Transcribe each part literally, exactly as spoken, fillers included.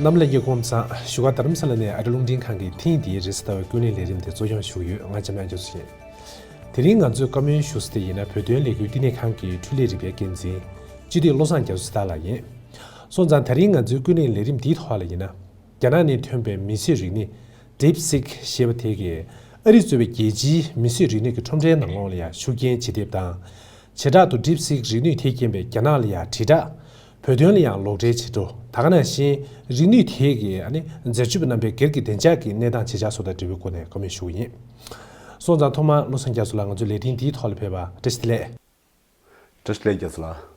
རྣམ་པ་ལྷན་རྒྱས་སྐུ་ཁམས་བཟང་། བཞུགས་སྒར་རྡ་རམ་ས་ལ་ནས་ཨ་རི་རླུང་འཕྲིན་ཁང་གི་ཐེངས་འདིའི་རེས་གཟའ་ཟླ་བའི་ཀུན་གླེང་ལས་རིམ་དེ་གཙོ་སྐྱོང་ཞུ་གི་ཡོད། ང་འཇམ་དབྱངས་རྒྱ་མཚོ་ཡིན། དེ་རིང་ང་ཚོས་བཀའ་མོལ་ཞུ་ས་དེ་ཡིན་ན། བོད་དོན་ལས་འགུལ་བསྟི་གནས་ཁང་གི་འཕྲུལ་ལས་རིག་པའི་འགན་འཛིན་སྤྱི་འཐུས་བློ་བཟང་རྒྱ་མཚོ་ལགས་ཡིན། སོང་ཙང་དེ་རིང་ང་ཚོའི་ཀུན་གླེང་ལས་རིམ་འདིའི་ཐོག་ལ་ཡིན་ན། རྒྱ་ནག་ནས་ཐོན་པའི་མི་གསོད་རིག་ནུས་DeepSeek་ཞེས་པ་དེ་གིས་ཨ་རིས་གཙོས་པའི་རྒྱལ་སྤྱིའི་མི་གསོད་རིག་ནུས་ཀྱི་ཁྲོམ་རའི་ནང་ལོགས་ལ་ཡང་ཤུགས་རྐྱེན་ཇེ་ལྡན་དང་། བྱེ་བྲག་ཏུ་DeepSeek་རིག་ནུས་དེས་རྐྱེན་པས་རྒྱ་ནག་ལ་ཡང་དྲིལ་བསྒྲགས། བོད་དོན་ལ་ཡང་ལོག་འགྲེལ་བྱེད་འགྲོ། ད་ག་ནང་བཞིན་རིག་ནུས་དེ་གའི་ཨ་ནི་འཛད་སྤྱོད་པ་རྣམ་པའི་སྒེར་གྱི་བདེ་འཇགས་ཀྱི་གནས་སྟངས་ཇེ་ཆག་སོང་དང་འབྲེལ་བའི་སྐོར་ནས་བཀའ་མོལ་ཞུ་གི་ཡིན། སོང་ཙང་ཐོག་མར་བློ་བཟང་རྒྱ་མཚོ་ལགས་ང་ཚོའི་ལས་རིམ་འདིའི་ཐོག་ལ་ཕེབས་པར་བཀྲ་ཤིས་བདེ་ལེགས། བཀྲ་ཤིས་བདེ་ལེགས་རྒྱ་མཚོ་ལགས།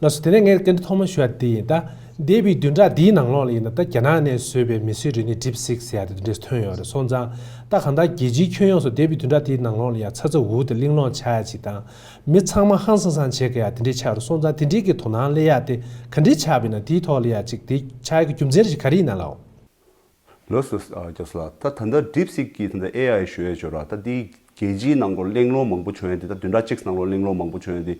ལགས་སོ། དེ་ནས་ངས་སྐད་འདི་ཐོག་མ་ཞུ་ཡ་དེ་ཡིན། ད་འདས་པའི་བདུན་ཕྲག་འདིའི་ནང་ལོགས་ལ་ཡིན་ན། ད་རྒྱ་ནག་ནས་བཟོས་པའི་མི་གསོད་རིག་ནུས་DeepSeek་ཟེར་ཡ་དེ་འདི་འདྲས་ཐོན་ཡོད་རེད། སོང་ཙང་ད་གང་ལྟར་རྒྱལ་སྤྱིའི་ཁྱོན་ཡོངས་སུ་འདས་པའི་བདུན་ཕྲག་དེའི་ནང་ལོགས་ལ་ཡ་ཚ་ཚ་འུར་འུར་དང་གླེང་སློང་ཆགས་ཡ་ཅིག་དང་། མི་ཚང་མ་ཧང་སང་སང་བྱེད་དགོས་ཡ་དེ་འདྲས་ཆགས་རེད། སོང་ཙང་དེ་འདྲས་ཀྱི་དོ་སྣང་སླེབས་ཡ་དེ་ག་འདྲས་ཆགས་པ་ཡིན་ན། དེའི་ཐོག་ལ་ཡ་ཅིག་དེ་ཆགས་ཡ་གི་རྒྱུ་མཚན་རེ་ཞིག་ག་རེ་ཡིན་ན་ལགས། ལགས་སོ། ཨ། རྒྱ་མཚོ་ལགས། ད་ད་ལྟ་DeepSeek་གི་ད་ལྟ་ཨེ་ཨའི་ཞུ་ཡས་ཅིག་ཡོད་ར། ད་འདི་རྒྱལ་སྤྱིའི་ནང་ལོགས་གླེང་སློང་མང་པོ་བྱུང་ཡས་དེ། ད་བདུན་ཕྲག་གཅིག་ནང་ལོགས་གླེང་སློང་མང་པོ་བྱུང་ཡས་དེ་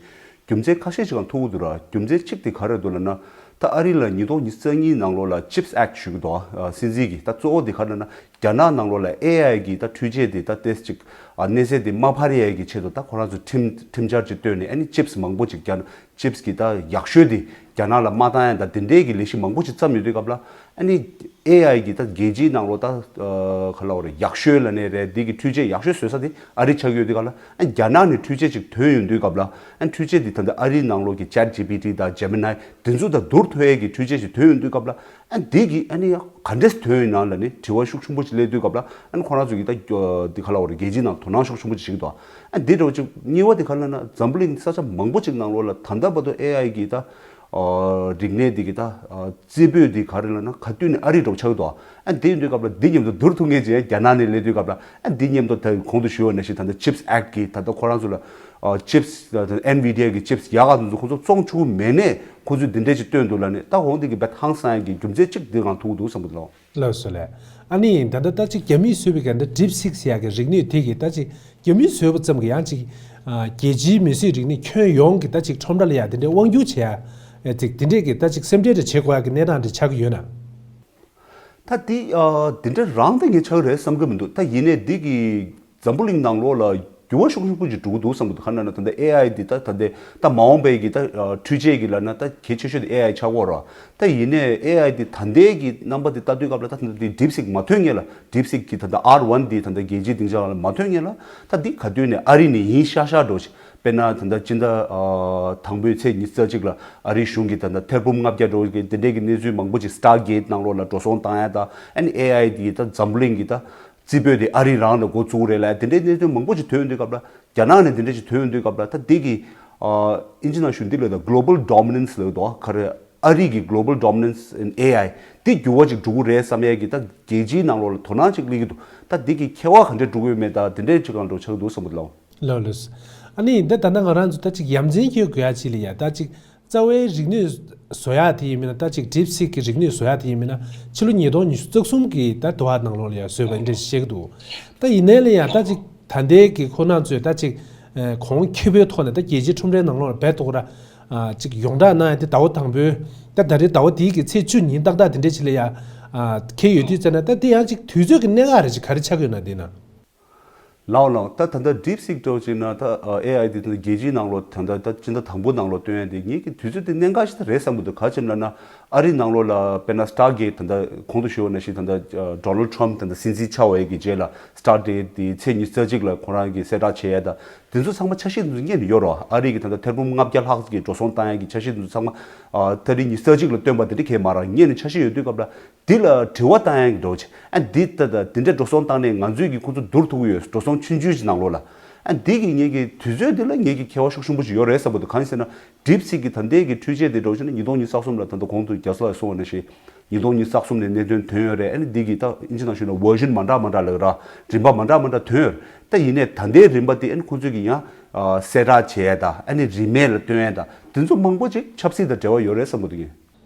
རྒྱུ་མཚན་ཁ་ཤས་ཅིག་གང་ཐུག་གི་འདུག་ར། རྒྱུ་མཚན་གཅིག་དེ་ག་རེ་འདུག་ལབ་ན། ད་ཨ་རི་ལ་ཉིས་སྟོང་ཉི་ཤུ་རྩ་གཉིས་ནང་ལོགས་ལ་ཅིབས་ཨེཀཊ་ཞུ་གི་འདུག་ཨ། སྲིད་འཛིན་གྱིས། ད་གཙོ་བོ་དེ་ག་རེ་ལབ་ན། རྒྱ་ནག་ནང་ལོགས་ལ་ཨེ་ཨའི་གི་ད་འཕྲུལ་ཆས་དེ་ད་ཏོག་ཙམ་ཅིག་ཨ། གནས་ཚད་དེ་དམའ་འཕར་ཡས་ཀྱི་ཆེད་དུ། ད་ཁོ་རང་ཚོ་ཁྲིམས་ཁྲིམས་འཆར་ཅིག་བཏོན་ནས། ཨ་ནི་ཅིབས་མང་པོ་ཅིག་རྒྱ་ཅིབས་ཀྱི་ད་ཡག་ཤོས་དེ་རྒྱ་ནག་ལ་མ་བཏང་ཡ་ད་དེ་འདྲའི་གི་ལས་གཞི་མང་པོ་ཅིག་བརྩམས་ཡོད་དུས་སྐབས་ལ། ཨ་ནི་ཨེ་ཨའི་གི་ད་རྒྱལ་སྤྱིའི་ནང་ལོགས་ད་ཨ། ག་ལབ་དགོས་རེད། ཡག་ཤོས་ལབ་ནའི་རེད། འདི་གི་འཕྲུལ་ཆས་ཡག་ཤོས་བཟོ་ས་དེ་ཨ་རི་ཆགས་ཀྱི་ཡོད་དུས་སྐབས་ལ། ཨ། རྒྱ་ནག་ནས་འཕྲུལ་ཆས་ཅིག་ཐོན་ཡོང་དུས་སྐབས་ལ། ཨ། འཕྲུལ་ཆས་དེ་ད་ལྟ་ཨ་རིའི་ནང་ལོགས་ཀྱི་ཅེཊ་ཇི་པི་ཊི་དང་ཇེ་མི་ནའི་དེ་ཚོ་དང་བསྡུར་ཐུབ་ཡས་ཀྱི་འཕྲུལ་ཆས་ཅིག་ཐོན་ཡོང་དུས་སྐབས་ལ། ཨ། འདི་གི་ཨ་ནི་ཡང་ག་འདྲས་ཐོན་ཡོད་ན་ལབ་ནས་དྲི་བ་ཤུགས་ཆེན་པོ་ཅིག་སླེབས་དུས་སྐབས་ལ། ཨ་ནི་ཁོ་རང་ཚོ་གི་ད་འདི་ག་ལབ་དགོས་རེད། རྒྱལ་སྤྱིའི་ནང་དོ་སྣང་ཤུགས་ཆེན་པོ་ཅིག་བྱེད་ཀྱི་འདུག་ཨ། འདི་འདྲ་བོ་ཅིག་གཉིས་པ་དེ་ག་རེ་ལབ་ན། འཛམ་བུ་གླིང་ས་ཆ་མང་པོ་ཅིག་ནང་ལོགས་ལ་ད་ལྟ་བར་དུ་ཨེ་ཨའི་གི་ད་ཨ། རིག་གནས་འདི་གི་ད་ཨ། རྩེ་ཕུད་འདི་ག་རེ་ལབ་ན། ག་དུས་ནས་ཨ་རི་འདྲ་བོ་ཆགས་ཀྱི་འདུག་ཨ། འདི་ཡིན་དུས་སྐབས་ལ་འདི་མཉམ་དུ་བསྡུར་ཐུབ་མཁན་ཅིག་རྒྱ་ནག་ནས་སླེབས་དུས་སྐབས་ལ། ཨ། འདི་མཉམ་དུ་ད་གོང་དུ་ཞུས་པ་ནང་བཞིན་ད་ལྟ་ཅིབས་ཨེཀཊ་གི་ད་ལྟ་ཁོ་རང་ཚོ་ལ་ཨ། ཅིབས་ཨེན་ཝི་ཌི་ཨའི་གི་ཅིབས་ཡག་ག་དེ་ཚོ་ཁོ་ཚོ་བཙོང་ཆོག་གི་མེད་ནས། ཁོ་ཚོས་འདི་འདྲས་ཅིག་བཏོན་འདུག་ལབ་ནས། ད་འོང་འདི་གི་བེད་ཧང་སང་ཡ་གི་རྒྱུ་མཚན་གཅིག་འདི་གང་ཐུག་གི་འདུག་བསམ་གི་འདུག་ལགས། ལགས་སོ་ལགས། ཨ་ནི་ད་ལྟ་ད་ཅིག་རྒྱ་མིས་བཟོས་པའི་ག་འདྲ་ཌིབ་སིག་ཟེར་ཡག་གི་རིག་ནུས་དེ་གིས་ད་ཅིག་རྒྱ་མིས་བཟོས་པ་ཙམ་གྱིས་ཡང་ཅིག་ཨ། རྒྱལ་སྤྱིའི་མི་གསོད་རིག་ནུས་ཁྱོན་ཡོངས་ཀྱི་ད་ཅིག་ཁྲོམ་ར་ལ་ཡ་དེ་འདྲའི་དབང་སྒྱུར་བྱེད་ཡ་ཅིག་དེ་འདྲས་ཀྱི་ད་ཅིག་སེམས་ཁྲལ་རེ་བྱེད་དགོས་ཡ་གི་གནས་སྟངས་རེ་ཆགས་ཀྱི་ཡོད་ན། ད་འདི་ཨ། འདི་འདྲ་རང་ད་ངས་ཆགས་ཀྱི་རེད་བསམ་གྱི་མི་འདུག་ད་ཡིན་ནའི་འདི་གིས་འཛམ་བུ་གླིང་ནང་ལོགས་ལ་འགྱུར་བ་ཤུགས་ཆེན་པོ་ཅིག་འགྲོ་གི་འདུག་བསམ་གྱི་འདུག་ག་རེ་ལབ་ན། ད་ལྟ་ཨེ་ཨའི་འདི་ད་ད་ལྟ་ད་མ་འོངས་པའི་གི་ད་ཨ། འཕྲུལ་ཆས་ཀྱི་ལབ་ན་ད་གལ་ཆེ་ཤོས་དེ་ཨེ་ཨའི་ཆགས་ཀྱི་ཡོད་རེད། ད་ཡིན་ནའི་ཨེ་ཨའི་འདི་ད་ལྟའི་གི་རྣམ་པ་འདི་ལྟ་དུས་སྐབས་ལ། ད་ད་ལྟ་འདི་ཌིབ་སིག་མ་ཐོན་སྔོན་ལ། ཌིབ་སིག་གི་ད་ལྟ་ཨར་ཝན་འདི་ད་ལྟ་རྒྱལ་སྤྱིའི་སྡིངས་ཆ་ལ་མ་ཐོན་སྔོན་ལ། ད་འདི་ག་དུས་ནས་ཨ་རི་ནས་ཡིན་ཤག་ཤག་འགྲོ་ཞིག་དཔེར་ན་ད་ལྟ་སྤྱི་ཟླ་ཨ། དང་པོའི་ཚེས་ཉི་ཤུ་རྩ་གཅིག་ལ་ཨ་རིའི་གཞུང་གིས་ད་ལྟ་ཐེར་འབུམ་ལྔ་བརྒྱ་འགྲོ་གི་དེ་འདྲའི་གི་གནས་ཚུལ་མང་པོ་ཅིག་སི་ཊར་གེཊ་ནང་ལོགས་ལ་འགྲོ་སོང་བཏང་ཡ་དང་། ཨ་ནི་ཨེ་ཨའི་འདི་ད་འཛམ་བུ་གླིང་གི་ད་རྩེ་ཕུད་དེ་ཨ་རི་རང་ལ་འགོ་བཙུགས་རེད་ལབ་ཡ་དེ་འདྲའི་གནས་ཚུལ་མང་པོ་ཅིག་ཐོན་ཡོང་དུས་སྐབས་ལ། རྒྱ་ནག་ནས་དེ་འདྲ་ཅིག་ཐོན་ཡོང་དུས་སྐབས་ལ། ད་འདི་གི་ཨ། ཨིན་ཇི་ནང་ཞུ་འདི་ལབ་ད་གྷི་ལོ་བལ་ཌོ་མི་ནན་སི་ལབ་འདུག་ག་རེ། ཨ་རི་གི་གྷི་ལོ་བལ་ཌོ་མི་ནན་སི་ཨིན་ཨེ་ཨའི་འདི་འགྱུར་བ་ཅིག་འགྲོ་གི་རེད་བསམ་ཡ་གི་ད་རྒྱལ་སྤྱིའི་ནང་ལོགས་ལ་དོ་སྣང་ཅིག་སླེབས་ཀྱི་འདུག་ད་འདི་གི་ཁྱད་པར་ག་འདྲ་འགྲོ་གི་ཡོད་མེད། ད་དེ་འདྲའི་ཅིག་གང་འགྲོ་ཆགས་ཀྱི་འདུག་བསམ་གྱི་འདུག་ལགས། ལགས་ལགས། ཨ་ནི་འདི་ད་ལྟ་ང་རང་ཚོ་ད་ཅིག་ཡ་མཚན་སྐྱོན་དགོས་ཡ་ཅིག་ལ་ཡ། ད་ཅིག་རྩ་བའི་རིག་ནུས་བཟོ་ཡ་དེ་ཡིན་མིན་ན། ད་ཅིག་ཌིབ་སིག་གི་རིག་ནུས་བཟོ་ཡ་དེ་ཡིན་མིན་ན། ཕྱི་ལོ་ཉིས་སྟོང་ཉི་ཤུ་རྩ་གསུམ་གི་ད་དུས་བབ་ནང་ལོགས་ལ་ཡ་བཟོས་པ་འདྲ་བཤད་ཀྱི་འདུག་ད་ཡིན་ནའི་ལ་ཡ་ད་ཅིག་ད་ལྟའི་གི་ཁོ་རང་ཚོས་ད་ཅིག་གོང་ཁེ་པོའི་ཐོག་ནས་ད་རྒྱལ་སྤྱིའི་ཁྲོམ་རའི་ནང་ལོགས་ལ་བེད་ཐོག་ར་ཅིག་ཡོངས་བསྒྲགས་གནང་ཡ་དེ་ཟླ་བ་དང་པོའི། ད་ད་རེས་ཟླ་བ་འདིའི་གི་ཚེས་བཅུ་ཉིན་ཏག་ཏག་དེ་འདྲ་ཅིག་ལ་ཡ་འཁེལ་ཡོད་དུས་ཙ་ན། ད་དེ་ཡང་ཅིག་དུས་ཚོད་ཀྱི་གནད་འགག་རེ་ཅིག་ག་རེ་ཆགས་ཀྱི་ཡོད་ན་དེ་ན། ལགས་ལགས། ད་ད་ལྟ་ཌིབ་སིག་འདྲ་བོ་ཅིག་ན་ད་ཨེ་ཨའི་འདི་ད་རྒྱལ་སྤྱིའི་ནང་ལོགས་ད་ད་ད་སྤྱི་ཟླ་དང་པོ་ནང་ལོགས་བཏོན་ཡ་དེ་ངེད་ཀྱི་དུས་ཚོད་དེ་གནད་འགག་ཞིག་ད་རེད་བསམ་གྱི་འདུག་ག་རེ་བྱས་ན་ལབ་ན། ཨ་རི་ནང་ལོགས་ལ་དཔེར་ན་སི་ཊར་གེཊ་ད་ད་གོང་དུ་ཞུས་པ་ནང་བཞིན་ད་ད་ཌོ་ནལ་ཌི་ཊརམ་ཕི་ད་ད་སྲིད་འཛིན་ཆགས་པའི་གི་རྗེས་ལ་སི་ཊར་གེཊ་དེ་ཚེས་ཉི་ཤུ་རྩ་གཅིག་ལ་ཁོ་རང་གིས་གསལ་བསྒྲགས་བྱས་ཡ། ད་དེ་ཚོ་ཚང་མ་འཆར་གཞི་དེ་ཚོ་རྙེད་ནས་ཡོད་རེད། ཨ་རི་གི་ད་ད་ཐེར་འབུམ་ལྔ་བརྒྱ་ལྷག་གི་འགྲོ་སོང་བཏང་ཡ་གི་འཆར་གཞི་དེ་ཚོ་ཚང་མ་ཨ། ད་རེས་ཉི་ཤུ་རྩ་གཅིག་ལ་བཏོན་པ་དེ་འདྲ་གང་ཡང་མ་རེད། རྙེད་ནས་འཆར་གཞི་ཡོད་དུས་སྐབས་ལ། འདི་ལ་དྲི་བ་བཏང་ཡག་གི་འདྲ་བོ་ཅིག་ཨ། འདི་ལྟ་ལྟ་འདི་འདྲ་འགྲོ་སོང་བཏང་ནས་ང་ཚོས་ཀྱིས་ཁོ་ཚོ་བསྡུར་ཐུབ་ཀྱི་ཡོད། འགྲོ་སོང་ཆུང་ཆུང་ཅིག་ནང་ལོགས་ལ། ཨ། འདི་གི་ངེད་ཀྱི་དུས་ཚོད་འདི་ལ་ངེད་ཀྱི་ཁྱད་པར་ཤུགས་ཆེན་པོ་ཞིག་ཡོད་རེད་བསམ་གྱི་འདུག་གང་ཡིན་ཟེར་ན། ཌིབ་སིག་གི་ད་ལྟའི་གི་འཕྲུལ་ཆས་དེ་འདྲ་བོ་ཅིག་ནི་ཉིས་སྟོང་ཉི་ཤུ་རྩ་གསུམ་ལ་ད་ལྟ་གོང་དུ་རྒྱ་མཚོ་ལགས་གསུངས་པ་ནང་བཞིན། ཉིས་སྟོང་ཉི་ཤུ་རྩ་གསུམ་ནས་གནད་དོན་ཐོན་ཡོད་རེད། ཨ་ནི་འདི་གི་ད་ཨིན་ཇི་ནང་ཞུས་ན་བར་ཤན་མ་འདྲ་མ་འདྲ་ལབ་ར། རིམ་པ་མ་འདྲ་མ་འདྲ་ཐོན་ཡོད་རེད། ད་ཡིན་ནའི་ད་ལྟའི་རིམ་པ་དེ་ཨ་ནི་ཁོང་ཚོས་ཀྱིས་ཡང་གསལ་བསྒྲགས་བྱས་ཡ་དང་། ཨ་ནི་རིན་མེད་ལ་བཏོན་ཡ་དང་། དེ་ཚོ་མང་པོ་ཅིག་ཆབ་སྲིད་དང་འབྲེལ་བ་ཡོད་རེད་བསམ་གྱི་འདུག་གས།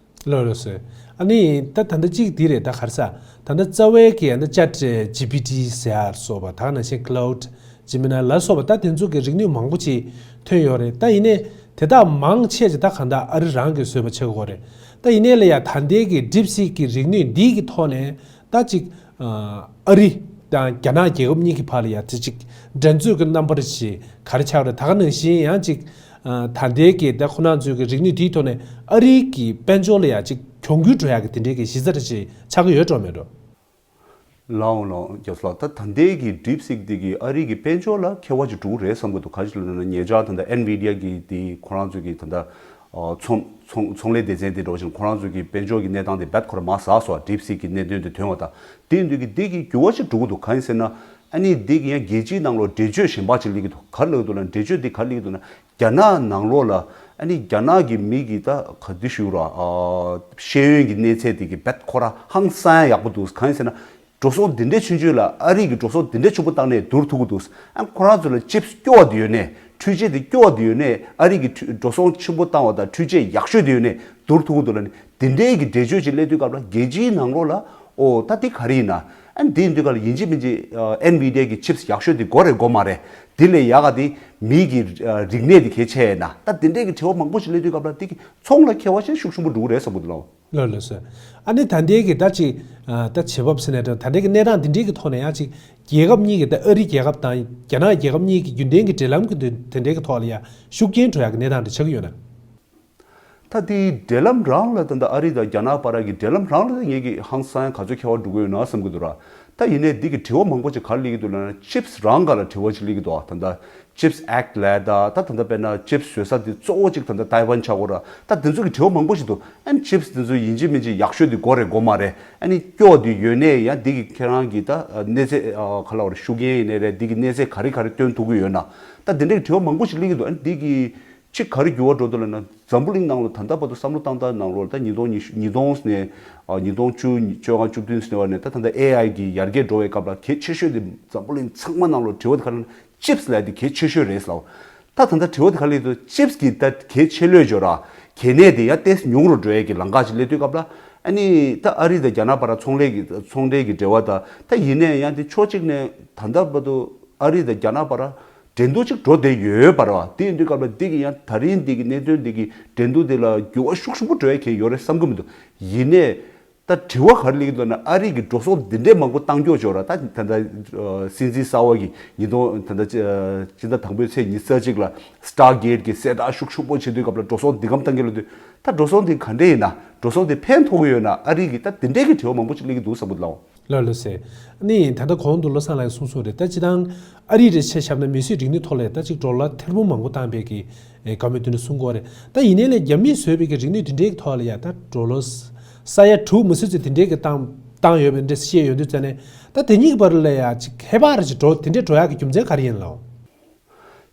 ལགས་ལགས་སོ། ཨ་ནི་ད་ད་ལྟ་གཅིག་འདི་རེད། ད་ག་རེ་ཟ། ད་ལྟ་རྩ་བའི་གི་ཨ་ནི་ཅེཊ་ཇི་པི་ཊི་ཟེར་ཡ་སོགས་པ། ད་ག་ནང་བཞིན་ཀི་ལའུཌ་ཇི་མི་ནའི་ལ་སོགས་པ། ད་དེ་ཚོ་གི་རིག་ནུས་མང་པོ་ཅིག་ཐོན་ཡོད་རེད། ད་ཡིན་ནའི་ དེ་དག་མང་ཆེ་ཅིག་ད་གང་ལྟར་ཨ་རི་རང་གིས་བཟོས་པ་ཆགས་ཀྱི་ཡོད་རེད། ད་ཡིན་ནའི་ལ་ཡ་ད་ལྟའི་གི་DeepSeek་གི་རིག་ནུས་འདིའི་གི་ཐོག་ནས་ད་ཅིག་ཨ་རི་དང་རྒྱ་ནག་རྒྱལ་ཁབ་གཉིས་ཀྱི་བར་ལ་ཡ་དེ་ཅིག་འགྲན་རྩོད་ཀྱི་རྣམ་པ་ཞིག་ག་རེ་ཆགས་རེད། ད་ག་ནང་བཞིན་ཡང་ཅིག་ཨ་ད་ལྟའི་གི་ད་ཁོ་རང་ཚོའི་གི་རིག་ནུས་དེའི་ཐོག་ནས་ཨ་རིའི་གི་དཔལ་འབྱོར་ལ་ཡ་ཅིག་གྱོང་གུན་འགྲོ་ཡག་གི་དེ་འདྲའི་གི་གཞི་རྩ་རེ་ཞིག་ཆགས་ཀྱི་ཡོད་འགྲོ་མེད་འགྲོ། ལའོ་ལའོ་རྒྱ་སོ་ལགས། ད་ད་ལྟའི་གི་DeepSeek་འདི་གི་ཨ་རི་གི་དཔལ་འབྱོར་ལ་ཁྱད་པར་ཅིག་འགྲོ་གི་རེད་བསམ་གི་འདུག་ག་ཅི་ལབ་ན་ཉེ་ཆར་ད་ལྟ་Nvidia་གི་དེ་ཁོ་རང་ཚོ་གི་ད་ལྟ་ཨ་ཚོང་ཚོང་ཚོང་ལས་སྡེ་ཚན་དེ་འགྲོ་བཞིན་ཁོ་རང་ཚོ་གི་དཔལ་འབྱོར་གི་གནས་སྟངས་དེ་རྦད་ཁོ་ར་མར་ཟག་སོང་། DeepSeek་གི་གནད་དོན་དེ་ཐོན་པ་དང་དེ་འདི་གི་འདི་གི་འགྱུར་བ་ཅིག་འགྲོ་གི་འདུག་གང་ཡིན་ཟེར་ན་ཨ་ནི་འདི་གི་ཡང་རྒྱལ་སྤྱིའི་ནང་ལོགས་འགྲེལ་བརྗོད་གཞན་པ་ཅིག་སླེབས་ཀྱི་འདུག་ག་རེ་ལབ་ཀྱི་འདུག་ལབ་ན་འགྲེལ་བརྗོད་འདི་ག་རེ་སླེབས་ཀྱི་འདུག་ན། རྒྱ་ནག་ནང་ལོགས་ལ་ཨ་ནི་རྒྱ་ནག་གི་མི་གི་ད་ག་དུས་ཞུ་ར་ཨ་ཤེས་ཡོན་གྱི་གནས་ཚད་དེ་གི་རྦད་ཁོ་ར་ཧང་སང་ཡག་པོ་འདུག་གང་ཡིན་ཟེར་ན་འགྲོ་སོང་འདི་འདྲའི་ཆུང་ཆུང་ལ་ཨ་རི་གི་འགྲོ་སོང་འདི་འདྲའི་ཆེན་པོ་བཏང་ནས་བསྡུར་ཐུབ་ཀྱི་འདུག་ཨ་ཁོ་རང་ཚོ་ལ་ཅིབས་སྐྱོ་བ་དེ་ཡོད་ནས་འཕྲུལ་ཆས་དེ་སྐྱོ་བ་དེ་ཡོད་ནས་ཨ་རི་གི་འཕྲུལ་འགྲོ་སོང་ཆེན་པོ་བཏང་བ་དང་འཕྲུལ་ཆས་ཡག་ཤོས་དེ་ཡོད་ནས་བསྡུར་ཐུབ་ཀྱི་འདུག་ལབ་ནས་དེ་འདྲའི་གི་འགྲེལ་བརྗོད་ཅིག་སླེབས་དུས་སྐབས་ལ་རྒྱལ་སྤྱིའི་ནང་ལོགས་ལ་ཨོ་ད་དེ་ག་རེ་ཡིན་ན་ཨ་ནི་དེ་ཡིན་དུས་སྐབས་ལ་ཡིན་གཅིག་མིན་གཅིག་ཨ་Nvidia་གི་ཅིབས་ཡག་ཤོས་དེ་དགོས་རེད་དགོས་མ་རེད། དེ་ལས་ཡག་ག་དེ་མི་གི་ཨ་རིག་གནས་དེ་གལ་ཆེ་ཡིན་ན་ད་དེ་འདྲའི་གི་དྲི་བ་མང་པོ་ཞིག་སླེབས་དུས་སྐབས་ལ་དེ་གི་ཚོང་ལ་ཁྱད་པར་ཞིག་ཤུགས་ཆེན་པོ་འགྲོ་གི་རེད་བསམ་གི་འདུག་ལགས། ལགས་ལགས་སོ། ཨ་ནི་ད་ལྟའི་གི་ད་ཅིག་ཨ་ད་བྱེད་བབ་ཟེར་ནས་ད་ལྟའི་གི་གནས་སྟངས་འདི་འདྲའི་གི་ཐོག་ནས་ཡང་ཅིག་རྒྱལ་ཁབ་གཉིས་ཀྱི་ད་ཨ་རི་རྒྱལ་ཁབ་དང་རྒྱ་ནག་རྒྱལ་ཁབ་གཉིས་ཀྱི་རྒྱུན་ལྡན་གྱི་འབྲེལ་ལམ་གྱི་དེ་འདྲའི་གི་ཐོག་ལ་ཡང་ཤུགས་རྐྱེན་འགྲོ་ཡག་གི་གནས་སྟངས་དེ་ཆགས་ཀྱི་ཡོད་ན། ད་དེའི་འབྲེལ་ལམ་རང་ལ་ད་ལྟ་ཨ་རི་དང་རྒྱ་ནག་བར་གྱི་འབྲེལ་ལམ་རང་ལ་ངེད་ཀྱི་ཧང་སང་ག་ཚོད་ཁྱད་པར་འགྲོ་གི་ཡོད་ན་བསམ་གི་འདུག་ར། ད་ཡིན་ནའི་འདི་གི་དྲི་བ་མང་པོ་ཅིག་ག་རེ་སླེབས་ཀྱི་འདུག་ལབ་ན་ཅིབས་རང་སྒང་ལ་དྲི་བ་ཅིག་སླེབས་ཀྱི་འདུག་ད་ལྟ་ཅིབས་ཨེཀ་ལབ་ད་ད་ད་ལྟ་དཔེར་ན་ཅིབས་བཟོ་ས་དེ་གཙོ་བོ་ཅིག་ད་ལྟ་ཐའེ་ཝན་ཆགས་ཀྱི་ཡོད་ར། ད་དེ་ཚོ་གི་དྲི་བ་མང་པོ་ཞིག་འདུག་ཨ་ནི་ཅིབས་དེ་ཚོ་ཡིན་གཅིག་མིན་གཅིག་ཡག་ཤོས་དེ་དགོས་རེད་དགོས་མ་རེད། ཨ་ནི་སྐྱོ་བ་དེ་ཡོད་ནའི་ཡང་འདི་གི་ཁྱེད་རང་གི་ད་གནས་ཚད་ག་ལབ་དགོས་རེད། ཤུགས་རྐྱེན་ཡིན་ནའི་རེད། འདི་གི་གནས་ཚད་ག་རེ་ག་རེ་སྟོན་ཐུབ་ཀྱི་ཡོད་ན། ད་དེ་འདྲའི་དྲི་བ་མང་པོ་ཞིག་སླེབས་ཀྱི་འདུག་ཨ་ནི་འདི་གི་གཅིག་ག་རེ་འགྱུར་བ་འགྲོ་འདུག་ལབ་ན་འཛམ་བུ་གླིང་ནང་ལ་ད་ལྟ་བར་དུ་བསམ་བློ་བཏང་སྟངས་ནང་ལོགས་ད་ཉིས་སྟོང་ཉི་ཤུ་ཉིས་སྟོང་ནས་ཨ་ཉིས་སྟོང་བཅུ་བཅོ་ལྔ་བཅུ་བདུན་ནས་བར་ནས་ད་ད་ལྟ་ཨེ་ཨའི་གི་ཡར་རྒྱས་འགྲོ་བའི་སྐབས་ལ་གལ་ཆེ་ཤོས་དེ་འཛམ་བུ་གླིང་ཚང་མ་ནང་ལོགས་དྲི་བ་དེ་ག་རེ་ལབ་ན་ཅིབས་ལབ་དེ་གལ་ཆེ་ཤོས་རེད་ཟེར་ལབ། ད་ད་ལྟ་དྲི་བ་དེ་ག་རེ་སླེབས་འདུག་ཅིབས་ཀྱི་ད་གལ་ཆེ་ལོས་འཇོག་ར་གལ་གནད་དེ་ཡང་ཏོག་ཙམ་ཉུང་རུ་འགྲོ་ཡས་ཀྱི་ལམ་ཁ་ཅིག་སླེབས་དུས་སྐབས་ལ་ཨ་ནི་ད་ཨ་རི་དང་རྒྱ་ནག་བར་ཚོང་ལས་ཀྱི་ཚོང་འབྲེལ་གྱི་འབྲེལ་བ་དང་ད་ཡིན་ནའི་ཡང་དེ་ཕྱོགས་གཅིག་ནས་ད་ལྟ་བར་དུ་ཨ་རི་དང་རྒྱ་ནག་བར་འགྲན་བསྡུར་ཅིག་འགྲོ་བསྡད་ཡོད་པ་རེད་བ། དེ་ཡིན་དུས་སྐབས་ལ་འདི་གི་ཡང་ད་རིང་འདི་གི་གནད་དོན་འདི་གི་འགྲན་བསྡུར་འདི་ལ་འགྱུར་བ་ཤུགས་ཆེན་པོ་འགྲོ་ཡ་གང་ཡོད་རེད་བསམ་གི་མི་འདུག་ཡིན་ནའི་ད་དྲི་བ་ག་རེ་སླེབས་ཀྱི་འདུག་ན་ཨ་རི་གི་འགྲོ་སོང་འདི་འདྲའི་མང་པོ་བཏང་རྒྱུ་ཅིག་ཡོད་ར། ད་ད་ལྟ་སྲིད་འཛིན་གསར་པ་གི་ཉིས་སྟོང་ད་ལྟ་སྤྱི་ཟླ་དང་པོའི་ཚེས་ཉི་ཤུ་རྩ་གཅིག་ལ་Stargate་གི་གསལ་བསྒྲགས་ཤུགས་ཆེན་པོ་བྱེད་དུས་སྐབས་ལ་འགྲོ་སོང་འདི་གམ་བཏང་གི་ལབ་དུས་ད་འགྲོ་སོང་འདི་ག་འདྲ་ཡིན་ན་འགྲོ་སོང་འདི་ཕན་ཐོགས་ཀྱི་ཡོད་ན་ཨ་རི་གི་ད་འདི་འདྲའི་གི་དྲི་བ་མང་པོ་ཅིག་སླེབས་ཀྱི་འདུག་བསམ་གི་འདུག་ལགས། ལགས་ལགས་སེ། ཨ་ནི་ད་ལྟ་གོང་དུ་བློ་བཟང་ལགས་ཀྱིས་གསུངས་སོང་རེད། ད་སྤྱིར་བཏང་ཨ་རི་རེད་ཆ་བཞག་ན་མིས་བཟོས་རིག་ནུས་ཐོག་ལ་ད་ཅིག་ཌོ་ལར་ཐེར་འབུམ་མང་པོ་བཏང་པའི་གི་བཀའ་མོལ་དེ་འདྲ་གསུང་གི་ཡོད་རེད། ད་ཡིན་ནའི་ལས་རྒྱ་མིས་བཟོས་པའི་གི་རིག་ནུས་དེ་འདྲའི་གི་ཐོག་ལ་ཡ་ད་ཌོ་ལར་ས་ཡ་དྲུག་མི་ཚོད་ཙམ་དེ་འདྲའི་གི་བཏང་བཏང་ཡོད་པའི་འདྲ་བཤད་ཡོང་དུས་ཙ་ནས་ད་དེ་གཉིས་ཀྱི་བར་ལ་ཡ་ཅིག་ཁྱད་པར་རེ་ཅིག་འགྲོ་དེ་འདྲའི་འགྲོ་ཡག་གི་རྒྱུ་མཚན་ག་རེ་ཡིན་ལགས།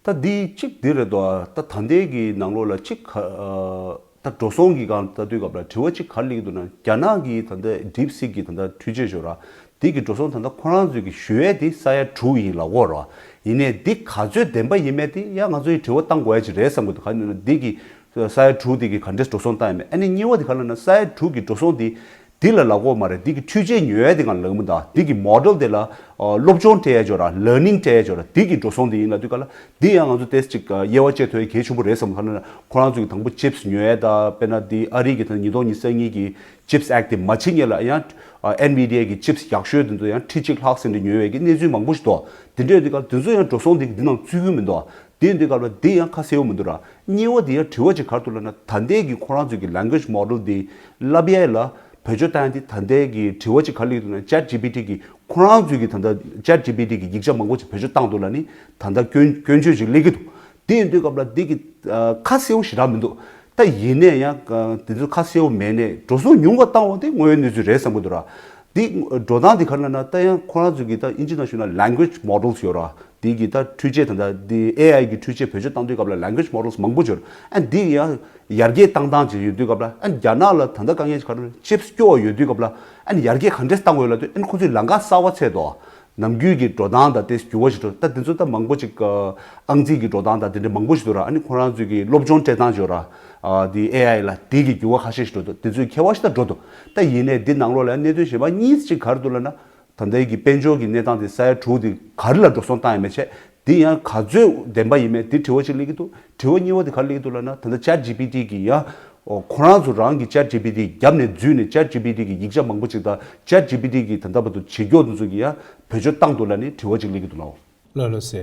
ད་འདི་གཅིག་འདི་རེད་དོ། ད་ད་ལྟའི་གི་ནང་ལོགས་ལ་གཅིག་ག་ཨ་ད་འགྲོ་སོང་གི་སྒང་ལྟ་དུས་སྐབས་ལ་དྲི་བ་གཅིག་ག་རེ་སླེབས་ཀྱི་འདུག་ན་རྒྱ་ནག་གི་ད་ལྟ་DeepSeek་གི་ད་ལྟ་འཕྲུལ་ཆས་ཞོར་ར་འདི་གི་འགྲོ་སོང་ད་ལྟ་ཁོ་རང་ཚོས་གི་ཞུ་ཡས་དེ་ས་ཡ་དྲུག་ཡིན་ལབ་ཀྱི་ཡོད་རེད་བ། ཡིན་ནའི་འདི་ག་ཚོད་བདེན་པ་ཡིན་མེད་དེ་ཡང་ང་ཚོ་ཡི་དྲི་བ་བཏང་དགོས་ཡ་ཅིག་རེད་བསམ་གི་འདུག་ག་ཡིན་ན་འདི་གི་ས་ཡ་དྲུག་འདི་གི་ག་འདྲས་འགྲོ་སོང་བཏང་ཡ་མེད། ཨ་ནི་གཉིས་པ་དེ་ག་ལབ་ན་ས་ཡ་དྲུག་གི་འགྲོ་སོང་འདི་འདི་ལ་ལབ་ཀྱི་ཡོད་མ་རེད། འདི་གི་འཕྲུལ་ཆས་ཉོ་ཡ་དེ་གང་ལབ་ཀྱི་མི་འདུག་འདི་གི་མོ་ཌལ་དེ་ལ་ཨ་སློབ་སྦྱོང་སྤྲད་ཡ་ཅིག་ཡོད་ར་ལར་ནིང་སྤྲད་ཡ་ཅིག་ཡོད་ར། འདི་གི་འགྲོ་སོང་དེ་ཡིན་ལབ་དུས་སྐབས་ལ་འདི་ཡང་ང་ཚོ་ཏོག་ཙམ་ཅིག་དབྱེ་བ་ཕྱེ་ཐུབ་ཡ་གལ་ཆེན་པོ་རེད་བསམ། ག་ལབ་ན་ཁོ་རང་ཚོ་གི་དང་པོ་ཅིབས་ཉོ་ཡ་ད་དཔེར་ན་འདི་ཨ་རི་གི་ད་ཉིས་སྟོང་ཉི་ཤུ་རྩ་གཉིས་གི་ཅིབས་ཨེཀ་དེ་མ་ཕྱིན་སྔོན་ལ་ཡང་ཨ་ཨེན་ཝི་ཌི་ཨེ་གི་ཅིབས་ཡག་ཤོས་དེ་ཚོ་ཡང་ཁྲི་གཅིག་ལྷག་ཙམ་དེ་ཉོ་ཡ་གི་གནས་ཚུལ་མང་པོ་ཞིག་འདུག་དེ་འདྲ་ཡོད་དུས་སྐབས་དེ་ཚོ་ཡང་འགྲོ་སོང་དེ་གི་འདི་ནང་བཙུད་ཀྱི་མི་འདུག་དེ་ཡིན་དུས་སྐབས་ལ་འདི་ཡང་ཁ་གསལ་པོ་མི་འདུག་ར། གཉིས་པ་དེ་ཡང་དྲི་བ་ཅིག་ག་རེ་འདུག་ལབ་ན་ད་ལྟའི་གི་ཁོ་རང་ཚོའི་གི་language model་དེ་བསླབ་ཡས་ལ་བེད་སྤྱོད་བཏང་ཡས་དེ་ད་ལྟའི་གི་དྲི་བ་ཅིག་ག་རེ་སླེབས་འདུག་ན་ChatGPT་གི་ཁོ་རང་ཚོའི་གི་ད་ལྟ་ChatGPT་གི་ཡིག་ཆ་མང་པོ་ཅིག་བེད་སྤྱོད་བཏང་འདུག་ལབ་ནི་ད་ལྟ་སྐྱོན་སྐྱོན་བརྗོད་ཅིག་སླེབས་ཀྱི་འདུག་དེ་ཡིན་དུས་སྐབས་ལ་འདི་གི་ཨ་ཁ་གསལ་པོ་ཞེ་དྲག་མི་འདུག་ད་ཡིན་ནའི་ཡང་ཨ་དེ་ཚོ་ཁ་གསལ་པོ་མེད་ནའི་འགྲོ་སོང་ཉུང་བ་བཏང་བ་དེ་དངོས་ཡོད་གནས་ཚུལ་རེད་བསམ་གྱི་འདུག་ར། འདི་འགྲོ་སྟངས་འདི་ག་རེ་ལབ་ན་ད་ཡང་ཁོ་རང་ཚོ་གི་ད་ཨིན་ཇི་ནང་ཞུས་ན་language models་ཡོད་ར། དེ་གི་ད་འཕྲུལ་ཆས་ད་ལྟ་འདི་ཨེ་ཨའི་གི་འཕྲུལ་ཆས་བེད་སྤྱོད་བཏང་དུས་སྐབས་ལ་language models་མང་པོ་ཡོད་ར། ཨ་འདི་ཡང་ཡར་རྒྱས་བཏང་སྟངས་ཅིག་ཡོད་དུས་སྐབས་ལ་ཨ་རྒྱ་ནག་ལ་ད་ལྟ་དཀའ་ངལ་ཅིག་ག་རེ་ཅིབས་སྐྱོ་བ་ཡོད་དུས་སྐབས་ལ་ཨ་ཡར་རྒྱས་ག་འདྲས་བཏང་དགོས་ལབ་དུས་ཨ་ཁོ་ཚོས་ལམ་ཁ་གསར་པ་འཚོལ་འདུག་ནམ་རྒྱུན་གྱི་འགྲོ་སྟངས་དང་དེ་འགྱུར་བ་ཞིག་འགྲོ། ད་དེ་ཚོ་ད་མང་པོ་ཅིག་ཨ་ཨང་རྩིས་ཀྱི་འགྲོ་སྟངས་དང་དེ་འདྲ་མང་པོ་ཞིག་འདུག་ར། ཨ་ནི་ཁོ་རང་ཚོའི་གི་སློབ་སྦྱོང་སྤྲད་སྟངས་ཅིག་ཡོད་ར། ཨ་དེ་ཨེ་ཨའི་ལ་དེ་གི་འགྱུར་བ་ཁ་ཤས་ཤིག་འགྲོ་འདུག་དེ་ཚོའི་ཁྱད་པར་ཞིག་ད་འགྲོ་འདུག་ད་ཡིན་ནའི་འདི་ནང་ལོགས་ལ་གནད་དོན་གཞན་པ་གཉིས་ཅིག་ག་རེ་འདུག་ལབ་ན། ད་ལྟའི་གི་དཔལ་འབྱོར་གྱི་གནས་སྟངས་དེ་ས་ཡ་དྲུག་དེ་ག་རེ་ལ་འགྲོ་སོང་བཏང་ཡ་མེད་བྱས། འདི་ཡང་ག་ཚོད་བདེན་པ་ཡིན་མེད་འདི་དྲི་བ་ཅིག་སླེབས་ཀྱི་འདུག་དྲི་བ་གཉིས་པ་དེ་ག་རེ་སླེབས་ཀྱི་འདུག་ལབ་ན། ད་ལྟ་ཅེཊ་ཇི་པི་ཊི་གིས་ཡང་ཁོ་རང་ཚོ་རང་གི་ཅེཊ་ཇི་པི་ཊི་རྒྱབ་ནས་འཛུལ་ནས་ཅེཊ་ཇི་པི་ཊི་གི་ཡིག་ཆ་མང་པོ་ཅིག་དང་ཅེཊ་ཇི་པི་ཊི་གིས་ད་ལྟ་བར་དུ་བྱེད་མགྱོགས་དེ་ཚོ་གིས་ཡང་བེད་སྤྱོད་བཏང་འདུག་ལབ་ནས་དྲི་བ་ཅིག་སླེབས་ཀྱི་འདུག་ལགས། ལགས་ལགས་སེ།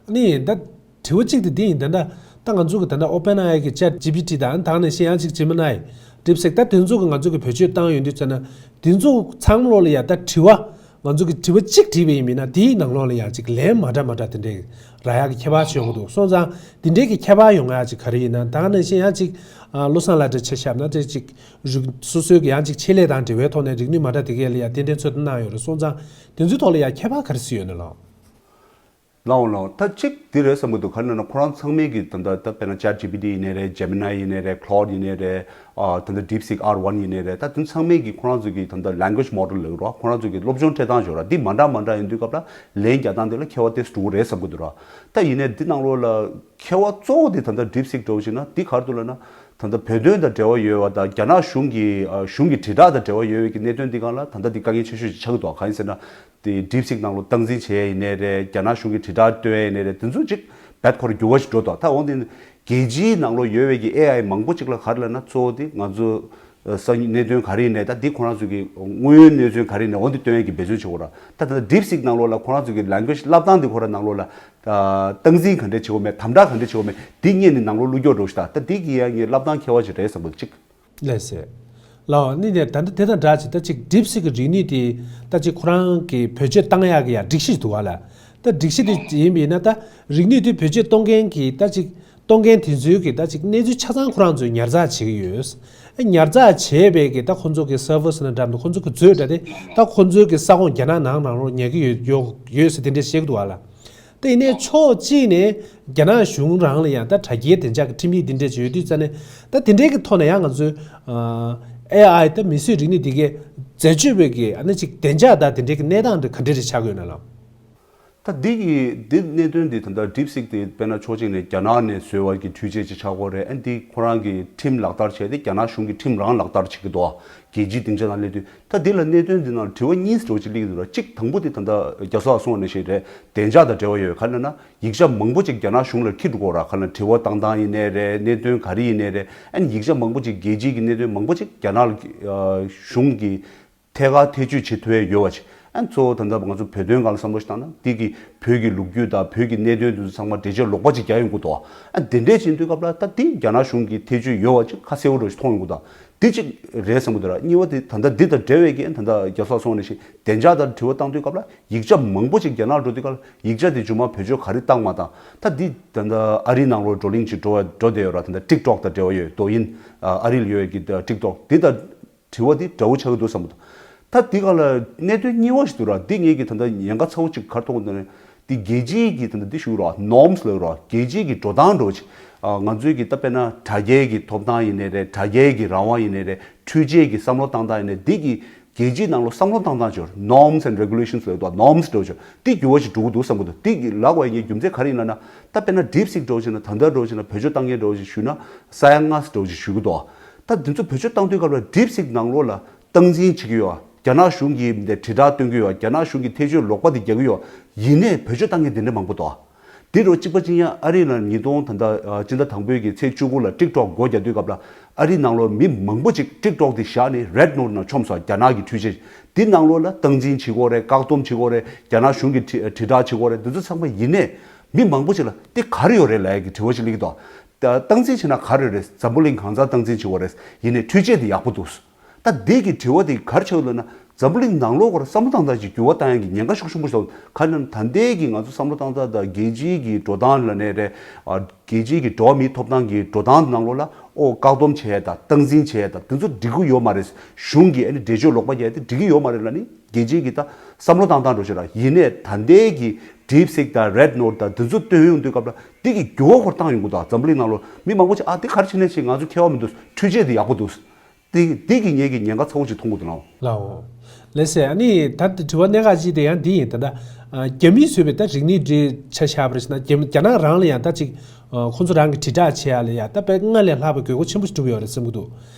ཨ་ནི་ད་དྲི་བ་གཅིག་དེ་འདི་ཡིན། ད་ད་ད་ང་ཚོ་གི་ད་ད་ཨོ་པན་ཨེ་ཨའི་གི་ཅེཊ་ཇི་པི་ཊི་དང་ད་ནང་བཞིན་ཡང་གཅིག་ཇེ་མི་ནའི། ཌིབ་སིག་ད་དེ་ཚོ་གི་ང་ཚོ་གི་བེད་སྤྱོད་བཏང་ཡོང་དུས་ཙམ་ན་དེ་ཚོ་ཚང་མ་ལོག་ལ་ཡ་ད་དྲི་བ་ང་ཚོ་གི་དྲི་བ་གཅིག་དྲིས་པ་ཡིན་མིན་ན་དེའི་ནང་ལོགས་ལ་ཡ་གཅིག་ལན་མ་འདྲ་མ་འདྲ་དེ་འདྲའི་རག་ཡག་གི་ཁྱད་པར་ཞིག་ཡོང་གི་འདུག་སོང་ཙང་དེ་འདྲའི་གི་ཁྱད་པར་ཡོང་ཡག་གཅིག་ག་རེ་ཡིན་ན། ད་ག་ནང་བཞིན་ཡང་གཅིག་ཨ་བློ་བཟང་ལགས་འདྲ་ཆ་བཞག་ན་དེ་གཅིག་རིག་སོ་སོའི་གི་ཡང་གཅིག་ཆེད་ལས་དང་འབྲེལ་བའི་ཐོག་ནས་རིག་ནུས་མ་འདྲ་དེ་གས་ལ་ཡ་གཏན་གཏན་ཚོད་ལྟ་གནང་ཡོད་རེད། སོང་ཙང་དེ་ཚོའི་ཐོག་ལ་ཡ་ཁྱད་པར་ག་རེ་སུ་ཡོད་ན་ལགས། ལའོ་ལའོ། ད་གཅིག་འདི་རེད་བསམ་གྱི་འདུག་ག་རེ་ལབ་ན་ཁོ་རང་ཚང་མས་ཀྱི་ད་ལྟ་ད་དཔེར་ན་ཅེཊ་ཇི་པི་ཊི་ཡིན་ནའི་རེད། ཇེ་མི་ནའི་ཡིན་ནའི་རེད། ཁོ་ལོཌ་ཡིན་ནའི་རེད། ཨ་ད་ལྟ་ཌིབ་སིག་ཨར་ཝན་ཡིན་ནའི་རེད། ད་དེ་ཚང་མས་ཀྱི་ཁོ་རང་ཚོ་གི་ད་ལྟ་ལེང་གུ་ཨེཇ་མོ་ཌེལ་ལབ་རོགས། ཁོ་རང་ཚོ་གི་སློབ་སྦྱོང་སྤྲད་སྟངས་ཡོད་ར། འདི་མ་འདྲ་མ་འདྲ་ཡིན་དུས་སྐབས་ལ་ལན་རྒྱག་སྟངས་འདི་ལ་ཁྱད་པར་ཏོག་ཙམ་འགྲོ་གི་རེད་བསམ་གྱི་འདུག་ར། ད་ཡིན་ནའི་འདི་ནང་ལོགས་ལ་ཁྱད་པར་གཙོ་བོ་འདི་ད་ལྟ་ཌིབ་སིག་འདྲ་བོ་ཞིག་ན་འདི་ག་རེ་འདུག་ལབ་ན། ད་ལྟ་བོད་དོན་དང་འབྲེལ་བ་ཡོད་པ་དང་རྒྱ་ནག་གཞུང་གི་ཨ་གཞུང་གི་དྲིལ་བསྒྲགས་དང་འབྲེལ་བ་ཡོད་པའི་གི་གནད་དོན་འདི་སྒང་ལ་ད་ལྟ་འདི་དཀའ་ངལ་ཆེ་ཤོས་ཤིག་ཆགས་ཀྱི་འདུག་གང་ཡིན་ཟེར་ན། དེ་ཌིབ་སིག་ནང་ལོགས་སྟངས་འཛིན་བྱས་ཡིན་ནའི་རེད། རྒྱ་ནག་གཞུང་གི་དྲིལ་བསྒྲགས་བཏོན་ཡིན་ནའི་རེད། དེ་ཚོ་ཅིག་བེད་ཁོ་ར་འགྱུར་བ་ཞིག་འགྲོ་འདུག་ད་འོན་ཏེ་རྒྱལ་སྤྱིའི་ནང་ལོགས་ཡོད་པའི་གི་ཨེ་ཨའི་མང་པོ་ཅིག་ལ་ག་རེ་ལབ་ན། གཙོ་བོ་དེ་ང་ཚོ་ས་གནས་དོན་ག་རེ་ཡིན་ནའི་ད་འདི་ཁོ་རང་ཚོ་གི་དངོས་ཡོད་གནས་ཚུལ་ག་རེ་ཡིན་ནའི་འོ་འདི་སྟོན་ཡས་ཀྱི་འབད་བརྩོན་བྱེད་དགོས་ར། ད་ད་ལྟ་ཌིབ་སིག་ནང་ལོགས་ལ་ཁོ་རང་ཚོ་གི་ལེང་གུ་ཨེཇ་བསླབ་སྟངས་འདི་ཁོ་ར་ནང་ལོགས་ལ་ད་སྟངས་འཛིན་ག་འདྲས་བྱེད་དགོས་མེད། དམ་དྲག་ག་འདྲས་བྱེད་དགོས་མེད། འདི་སྔོན་ནས་ནང་ལོགས་བླུགས་རྒྱུ་འདྲ་བོ་ཞིག་ད་ད་འདི་གི་ཡང་ངས་བསླབ་སྟངས་ཁྱད་པར་ཅིག་རེད་བསམ་གྱི་འདུག་གཅིག་ལགས་སེ། ལའོ། ནི་ནས་ད་ལྟ་དེ་དང་འདྲ་ཅིག་ད་ཅིག་ཌིབ་སིག་གི་རིག་ནུས་དེ་ད་ཅིག་ཁོ་རང་གི་བེད་སྤྱོད་བཏང་ཡག་གི་ཡ་སྒྲིག་གཞི་འདུག་ག་ལ། ད་སྒྲིག་གཞི་དེ་ཡིན་པས་ན་ད་རིག་ནུས་དེ་བེད་སྤྱོད་གཏོང་མཁན་གྱི་ད་ཅིག་གཏོང་མཁན་དེ་ཚོའི་གི་ད་ཅིག་གནས་ཚུལ་ཆ་ཚང་ཁོ་རང་ཚོས་ཉར་ཚགས་བྱེད་ཀྱི་ཡོད། ཨ་ཉར་ཚགས་བྱས་པའི་གི་ད་ཁོ་ཚོ་གི་སར་ཝར་ཟེར་ན་འདྲ་མི་འདུག་ཁོ་ཚོ་གི་མཛོད་འདྲ་དེ་ད་ཁོ་ཚོའི་གི་ས་ཁོངས་རྒྱ་ནག་ནང་ནང་ལོགས་ཉར་གི་ཡོད་ཡོད་ཡོད་ཟེར་དེ་འདྲས་བཤད་ཀྱི་འདུག་ག་ལ། ད་ཡིན་ནའི་ཕྱོགས་གཅིག་ནས་རྒྱ་ནག་གཞུང་རང་ལ་ཡང་ད་དྲ་རྒྱའི་བདེ་འཇགས་ཀྱི་ཁྲིམས་ཡིག་འདི་འདྲས་ཅིག་ཡོད་དུས་ཙང་ནས་ད་དེ་འདྲའི་གི་ཐོག་ནས་ཡང་ང་ཚོའི་ཨེ་ཨའི་ད་མིས་བཟོས་རིག་ནུས་འདི་གའི་འཛད་སྤྱོད་པའི་གི་ཨ་ནི་ཅིག་བདེ་འཇགས་དང་དེ་འདྲའི་གི་གནས་སྟངས་འདི་ག་འདྲས་རེ་ཆགས་ཀྱི་ཡོད་ན་ལགས། ད་འདི་གི་འདི་གནད་དོན་འདི་ད་ལྟ་ཌིབ་སིག་དེ་དཔེར་ན་ཕྱོགས་གཅིག་ནས་རྒྱ་ནག་ནས་བཟོས་པ་གི་འཕྲུལ་ཆས་ཅིག་ཆགས་ཀྱི་ཡོད་རེད། ཨ་འདི་ཁོ་རང་གི་ཁྲིམས་ལག་བསྟར་བྱས་ཏེ་རྒྱ་ནག་གཞུང་གི་ཁྲིམས་རང་ལག་བསྟར་བྱེད་ཀྱི་འདུག་རྒྱལ་སྤྱིའི་སྡིངས་ཆ་དང་སླེབས་དུས། ད་འདི་ལ་གནད་དོན་འདི་ནང་དྲི་བ་གཉིས་འདྲ་བོ་ཅིག་སླེབས་ཀྱི་འདུག་ར། གཅིག་དང་པོ་དེ་ད་ལྟ་རྒྱ་སོག་ལ་གསུངས་པ་ནང་བཞིན་རེད། བདེ་འཇགས་དང་འབྲེལ་བ་ཡོད། ག་རེ་ལབ་ན་ཡིག་ཆ་མང་པོ་ཅིག་རྒྱ་ནག་གཞུང་ལ་འཁྱེར་འགྲོ་དགོས་ར། ག་རེ་ལབ་ན་དྲི་བ་བཏང་སྟངས་ཡིན་ནའི་རེད། གནད་དོན་ག་རེ་ཡིན་ནའི་རེད། ཨ་ནི་ཡིག་ཆ་མང་པོ་ཅིག་རྒྱལ་སྤྱིའི་གི་གནད་དོན་མང་པོ་ཅིག་རྒྱ་ནག་ལ་གཞུང་གི་ཐད་ཀར་ཐེ་བྱུས་བྱེད་ཐུབ་ཡས་ཡོད་པ་ཅིག་ཨ་ནི་གཙོ་བོ་ད་ལྟ་ང་ཚོ་བོད་དོན་སྒང་ལ་བསམ་བློ་ཞིག་བཏང་ན་འདི་གི་བོད་ཀྱི་ལོ་རྒྱུས་དང་བོད་ཀྱི་གནད་དོན་དེ་ཚོ་ཚང་མ་འགྲེལ་བརྗོད་ལོག་པ་ཅིག་རྒྱག་ཡོང་གི་འདུག་ཨ་འདི་འདྲས་ཅིག་ཡིན་དུས་སྐབས་ལ་ད་འདི་རྒྱ་ནག་གཞུང་གི་ཐེ་བྱུས་ཡོད་པ་ཅིག་ཁ་གསལ་པོ་འདྲ་ཞིག་མཐོང་ཡོང་གི་འདུག་འདི་གཅིག་རེད་བསམ་གྱི་འདུག་ར། གཉིས་པ་དེ་ད་ལྟ་འདི་དང་འབྲེལ་བའི་གི་ད་ལྟ་རྒྱ་སོག་སོང་ནས་ཤིག་བདེ་འཇགས་དང་དྲི་བ་བཏང་དུས་སྐབས་ལ་ཡིག་ཆ་མང་པོ་ཅིག་རྒྱ་ནག་འགྲོ་དུས་སྐབས་ལ་ཡིག་ཆ་དེ་མཇུག་མ་བེད་སྤྱོད་ག་རེ་བཏང་མ་བཏང་། ད་འདི་ད་ལྟ་ཨ་རིའི་ནང་ལོགས་བགྲོ་གླེང་ཅིག་འགྲོ་བ་འགྲོ་བསྡད་ཡོད་ར། ད་ལྟ་ཊིག་ཊོག་དང་འབྲེལ་བ་ཡོད། ཏོ་ཡིན་ཨ་རི་ལ་ཡོད་ཀྱི་ཊིག་ཊོག་འདི་དང་དྲི་བ་འདི་འདྲ་བོ་ཆགས་ཀྱི་འདུག་བསམ་གྱི་འདུག་ད་འདི་ག་ལ་གནད་དོན་གཉིས་པ་ཞིག་འདུག་ར། འདི་ངེད་ཀྱི་ད་ལྟ་ཉེན་ཁ་ཚ་བོ་ཅིག་ག་རེ་མཐོང་གི་འདུག་ན། འདི་རྒྱལ་སྤྱིའི་གི་ད་ལྟ་འདི་ཞུ་ར་ནོམ་སི་ལབ་ར། རྒྱལ་སྤྱིའི་གི་འགྲོ་སྟངས་འདྲ་བོ་ཅིག་ཨ་ང་ཚོའི་གི་ད་དཔེར་ན་དྲ་རྒྱའི་གི་ཐོབ་ཐང་ཡིན་ནའི་རེད། དྲ་རྒྱའི་གི་རང་དབང་ཡིན་ནའི་རེད། འཕྲུལ་ཆས་ཀྱི་བསམ་བློ་བཏང་སྟངས་ཡིན་ནའི་འདི་གི་རྒྱལ་སྤྱིའི་ནང་ལོགས་བསམ་བློ་བཏང་སྟངས་ཅིག་ཡོད་རེད། Norms and Regulations ལབ་འདུག་ནོམ་སི་འདྲ་བོ་ཅིག་འདི་འགྱུར་བ་ཞིག་འགྲོ་གི་འདུག་བསམ་གྱི་འདུག་འདི་གི་ལབ་དགོས་ཡ་ངའི་རྒྱུ་མཚན་ག་རེ་ཡིན་ལབ་ན། ད་དཔེར་ན་ཌིབ་སིག་འདྲ་བོ་ཅིག་ན་ད་ལྟ་འདྲ་བོ་ཅིག་ན་བེད་སྤྱོད་བཏང་མཁན་འདྲ་བོ་ཅིག་ཞུས་ན་ས་ཡ་ལྔ་ཙམ་འདྲ་བོ་ཅིག་ཞུ་གི་འདུག་ད་འདི་ཚོ་བེད་སྤྱོད་བཏང་དུས་སྐབས་ལ་ཌིབ་སིག་ནང་ལོགས་ལ་སྟངས་འཛིན་བྱེད་ཀྱི་ཡོད། རྒྱ་ནག་གཞུང་གིས་འདི་དྲིལ་བསྒྲགས་སྟོན་གྱི་ཡོད། རྒྱ་ནག་གཞུང་གིས་ཐེ་བྱུས་ལོག་པ་འདི་རྒྱག་གི་ཡོད། ཡིན་ནའི་བེད་སྤྱོད་བཏང་མཁན་དེ་འདྲ་མང་པོ་འདུག་འདི་རུ་གཅིག་པ་གཅིག་ཡང་ཨ་རི་ལ་ཉིས་སྟོང་ད་ལྟ་ཨ་སྤྱི་ཟླ་དང་པོའི་གི་ཚེས་བཅུ་དགུ་ལ་ཊིག་ཊོག་སྒོ་རྒྱག་དུས་སྐབས་ལ་ཨ་རི་ནང་ལོགས་མི་མང་པོ་ཅིག་ཊིག་ཊོག་འདི་བཞག་ནས་རེཌ་ནོཊ་ནང་མཆོངས་སོང་། རྒྱ་ནག་གི་འཕྲུལ་ཆས་འདི་ནང་ལོགས་ལ་སྟངས་འཛིན་བྱེད་དགོས་རེད། བཀག་སྡོམ་བྱེད་དགོས་རེད། རྒྱ་ནག་གཞུང་གིས་དྲི་དྲིལ་བསྒྲགས་བྱེད་དགོས་རེད། འདི་ཚོ་ཚང་མ་ཡིན་ནའི་མི་མང་པོ་ཅིག་ལ་འདི་ག་རེ་ཡོད་རེད་ལབ་ཡ་གི་དྲི་བ་ཅིག་སླེབས་ཀྱི་འདུག་ད་སྟངས་འཛིན་བྱས་ན་ག་རེ་རེད། འཛམ་བུ་གླིང་གང་ཚང་སྟངས་འཛིན་བྱེད་དགོས་རེད། ཡིན་ནའི་འཕྲུལ་ཆས་དེ་ཡག་པོ་འདུག་ད་འདི་གི་དྲི་བ་དེ་ག་རེ་ཆགས་ཡོད་ལབ་ན། འཛམ་བུ་གླིང་ནང་ལོགས་ཀྱི་བསམ་བློ་བཏང་སྟངས་ཀྱི་འགྱུར་བ་བཏང་ཡག་གི་ཉེན་ཁ་ཤུགས་ཆེན་པོ་ཞིག་འདུག་ག་རེ་ལབ་ན་ད་ལྟའི་གི་ང་ཚོ་བསམ་བློ་བཏང་སྟངས་དང་རྒྱལ་སྤྱིའི་གི་འགྲོ་སྟངས་ལབ་ནའི་རེད། ཨ་རྒྱལ་སྤྱིའི་གི་འགྲོ་བ་མིའི་ཐོབ་ཐང་གི་འགྲོ་སྟངས་ནང་ལོགས་ལ་ཨོ་བཀག་སྡོམ་བྱས་དང་སྟངས་འཛིན་བྱས་དང་དེ་ཚོ་འགྲིག་གི་ཡོད་མ་རེད། གཞུང་གིས་ཨ་ནི་འགྲེལ་བརྗོད་ལོག་པ་རྒྱག་དེ་འགྲིག་གི་ཡོད་མ་རེད་ལབ་ནི་རྒྱལ་སྤྱིའི་གི་ད་བསམ་བློ་བཏང་སྟངས་འདྲ་ཞིག་ར། ཡིན་ནའི་ད་ལྟའི་གི་ཌིབ་སིག་དང་རེཌ་ནོཊ་དང་དེ་ཚོ་བཏོན་ཡོང་དུས་སྐབས་ལ་འདི་གི་འགྱུར་བ་ཁོ་རང་བཏང་ཡོང་གི་འདུག་འཛམ་བུ་གླིང་ནང་ལོགས་མི་མང་པོ་ཅིག་ཨ་འདི་ག་རེ་བྱས་ནས་ཅིག་ང་ཚོ་ཁྱད་པར་མི་འདུག་འཕྲུལ་ཆས་འདི་ཡག་པོ་འདུག་འདི་འདི་གི་ངེད་ཀྱི་ཉེན་ཁ་ཚ་བོ་ཅིག་མཐོང་གི་འདུག་ལགས། ལའོ། ལགས་སེ། ཨ་ནི་ད་དྲི་བ་གནད་འགག་ཅིག་དེ་ཡང་འདི་ཡིན། ད་ལྟ་ཨ་རྒྱ་མིས་བཟོས་པའི་ད་རིག་གནས་འདི་ཆ་བཞག་པ་རེད་ཟེར་ན་རྒྱ་རྒྱ་ནག་རང་ལ་ཡང་ད་ཅིག་ཨ་ཁོང་ཚོ་རང་གི་དྲིལ་བསྒྲགས་བྱེད་ཡ་ལ་ཡ་ད་དཔེ་སྔར་ལས་ལྷག་པའི་དགོས་མཁོ་ཆེན་པོ་ཞིག་གྲུབ་ཡོད་རེད་བསམ་གྱི་འདུག་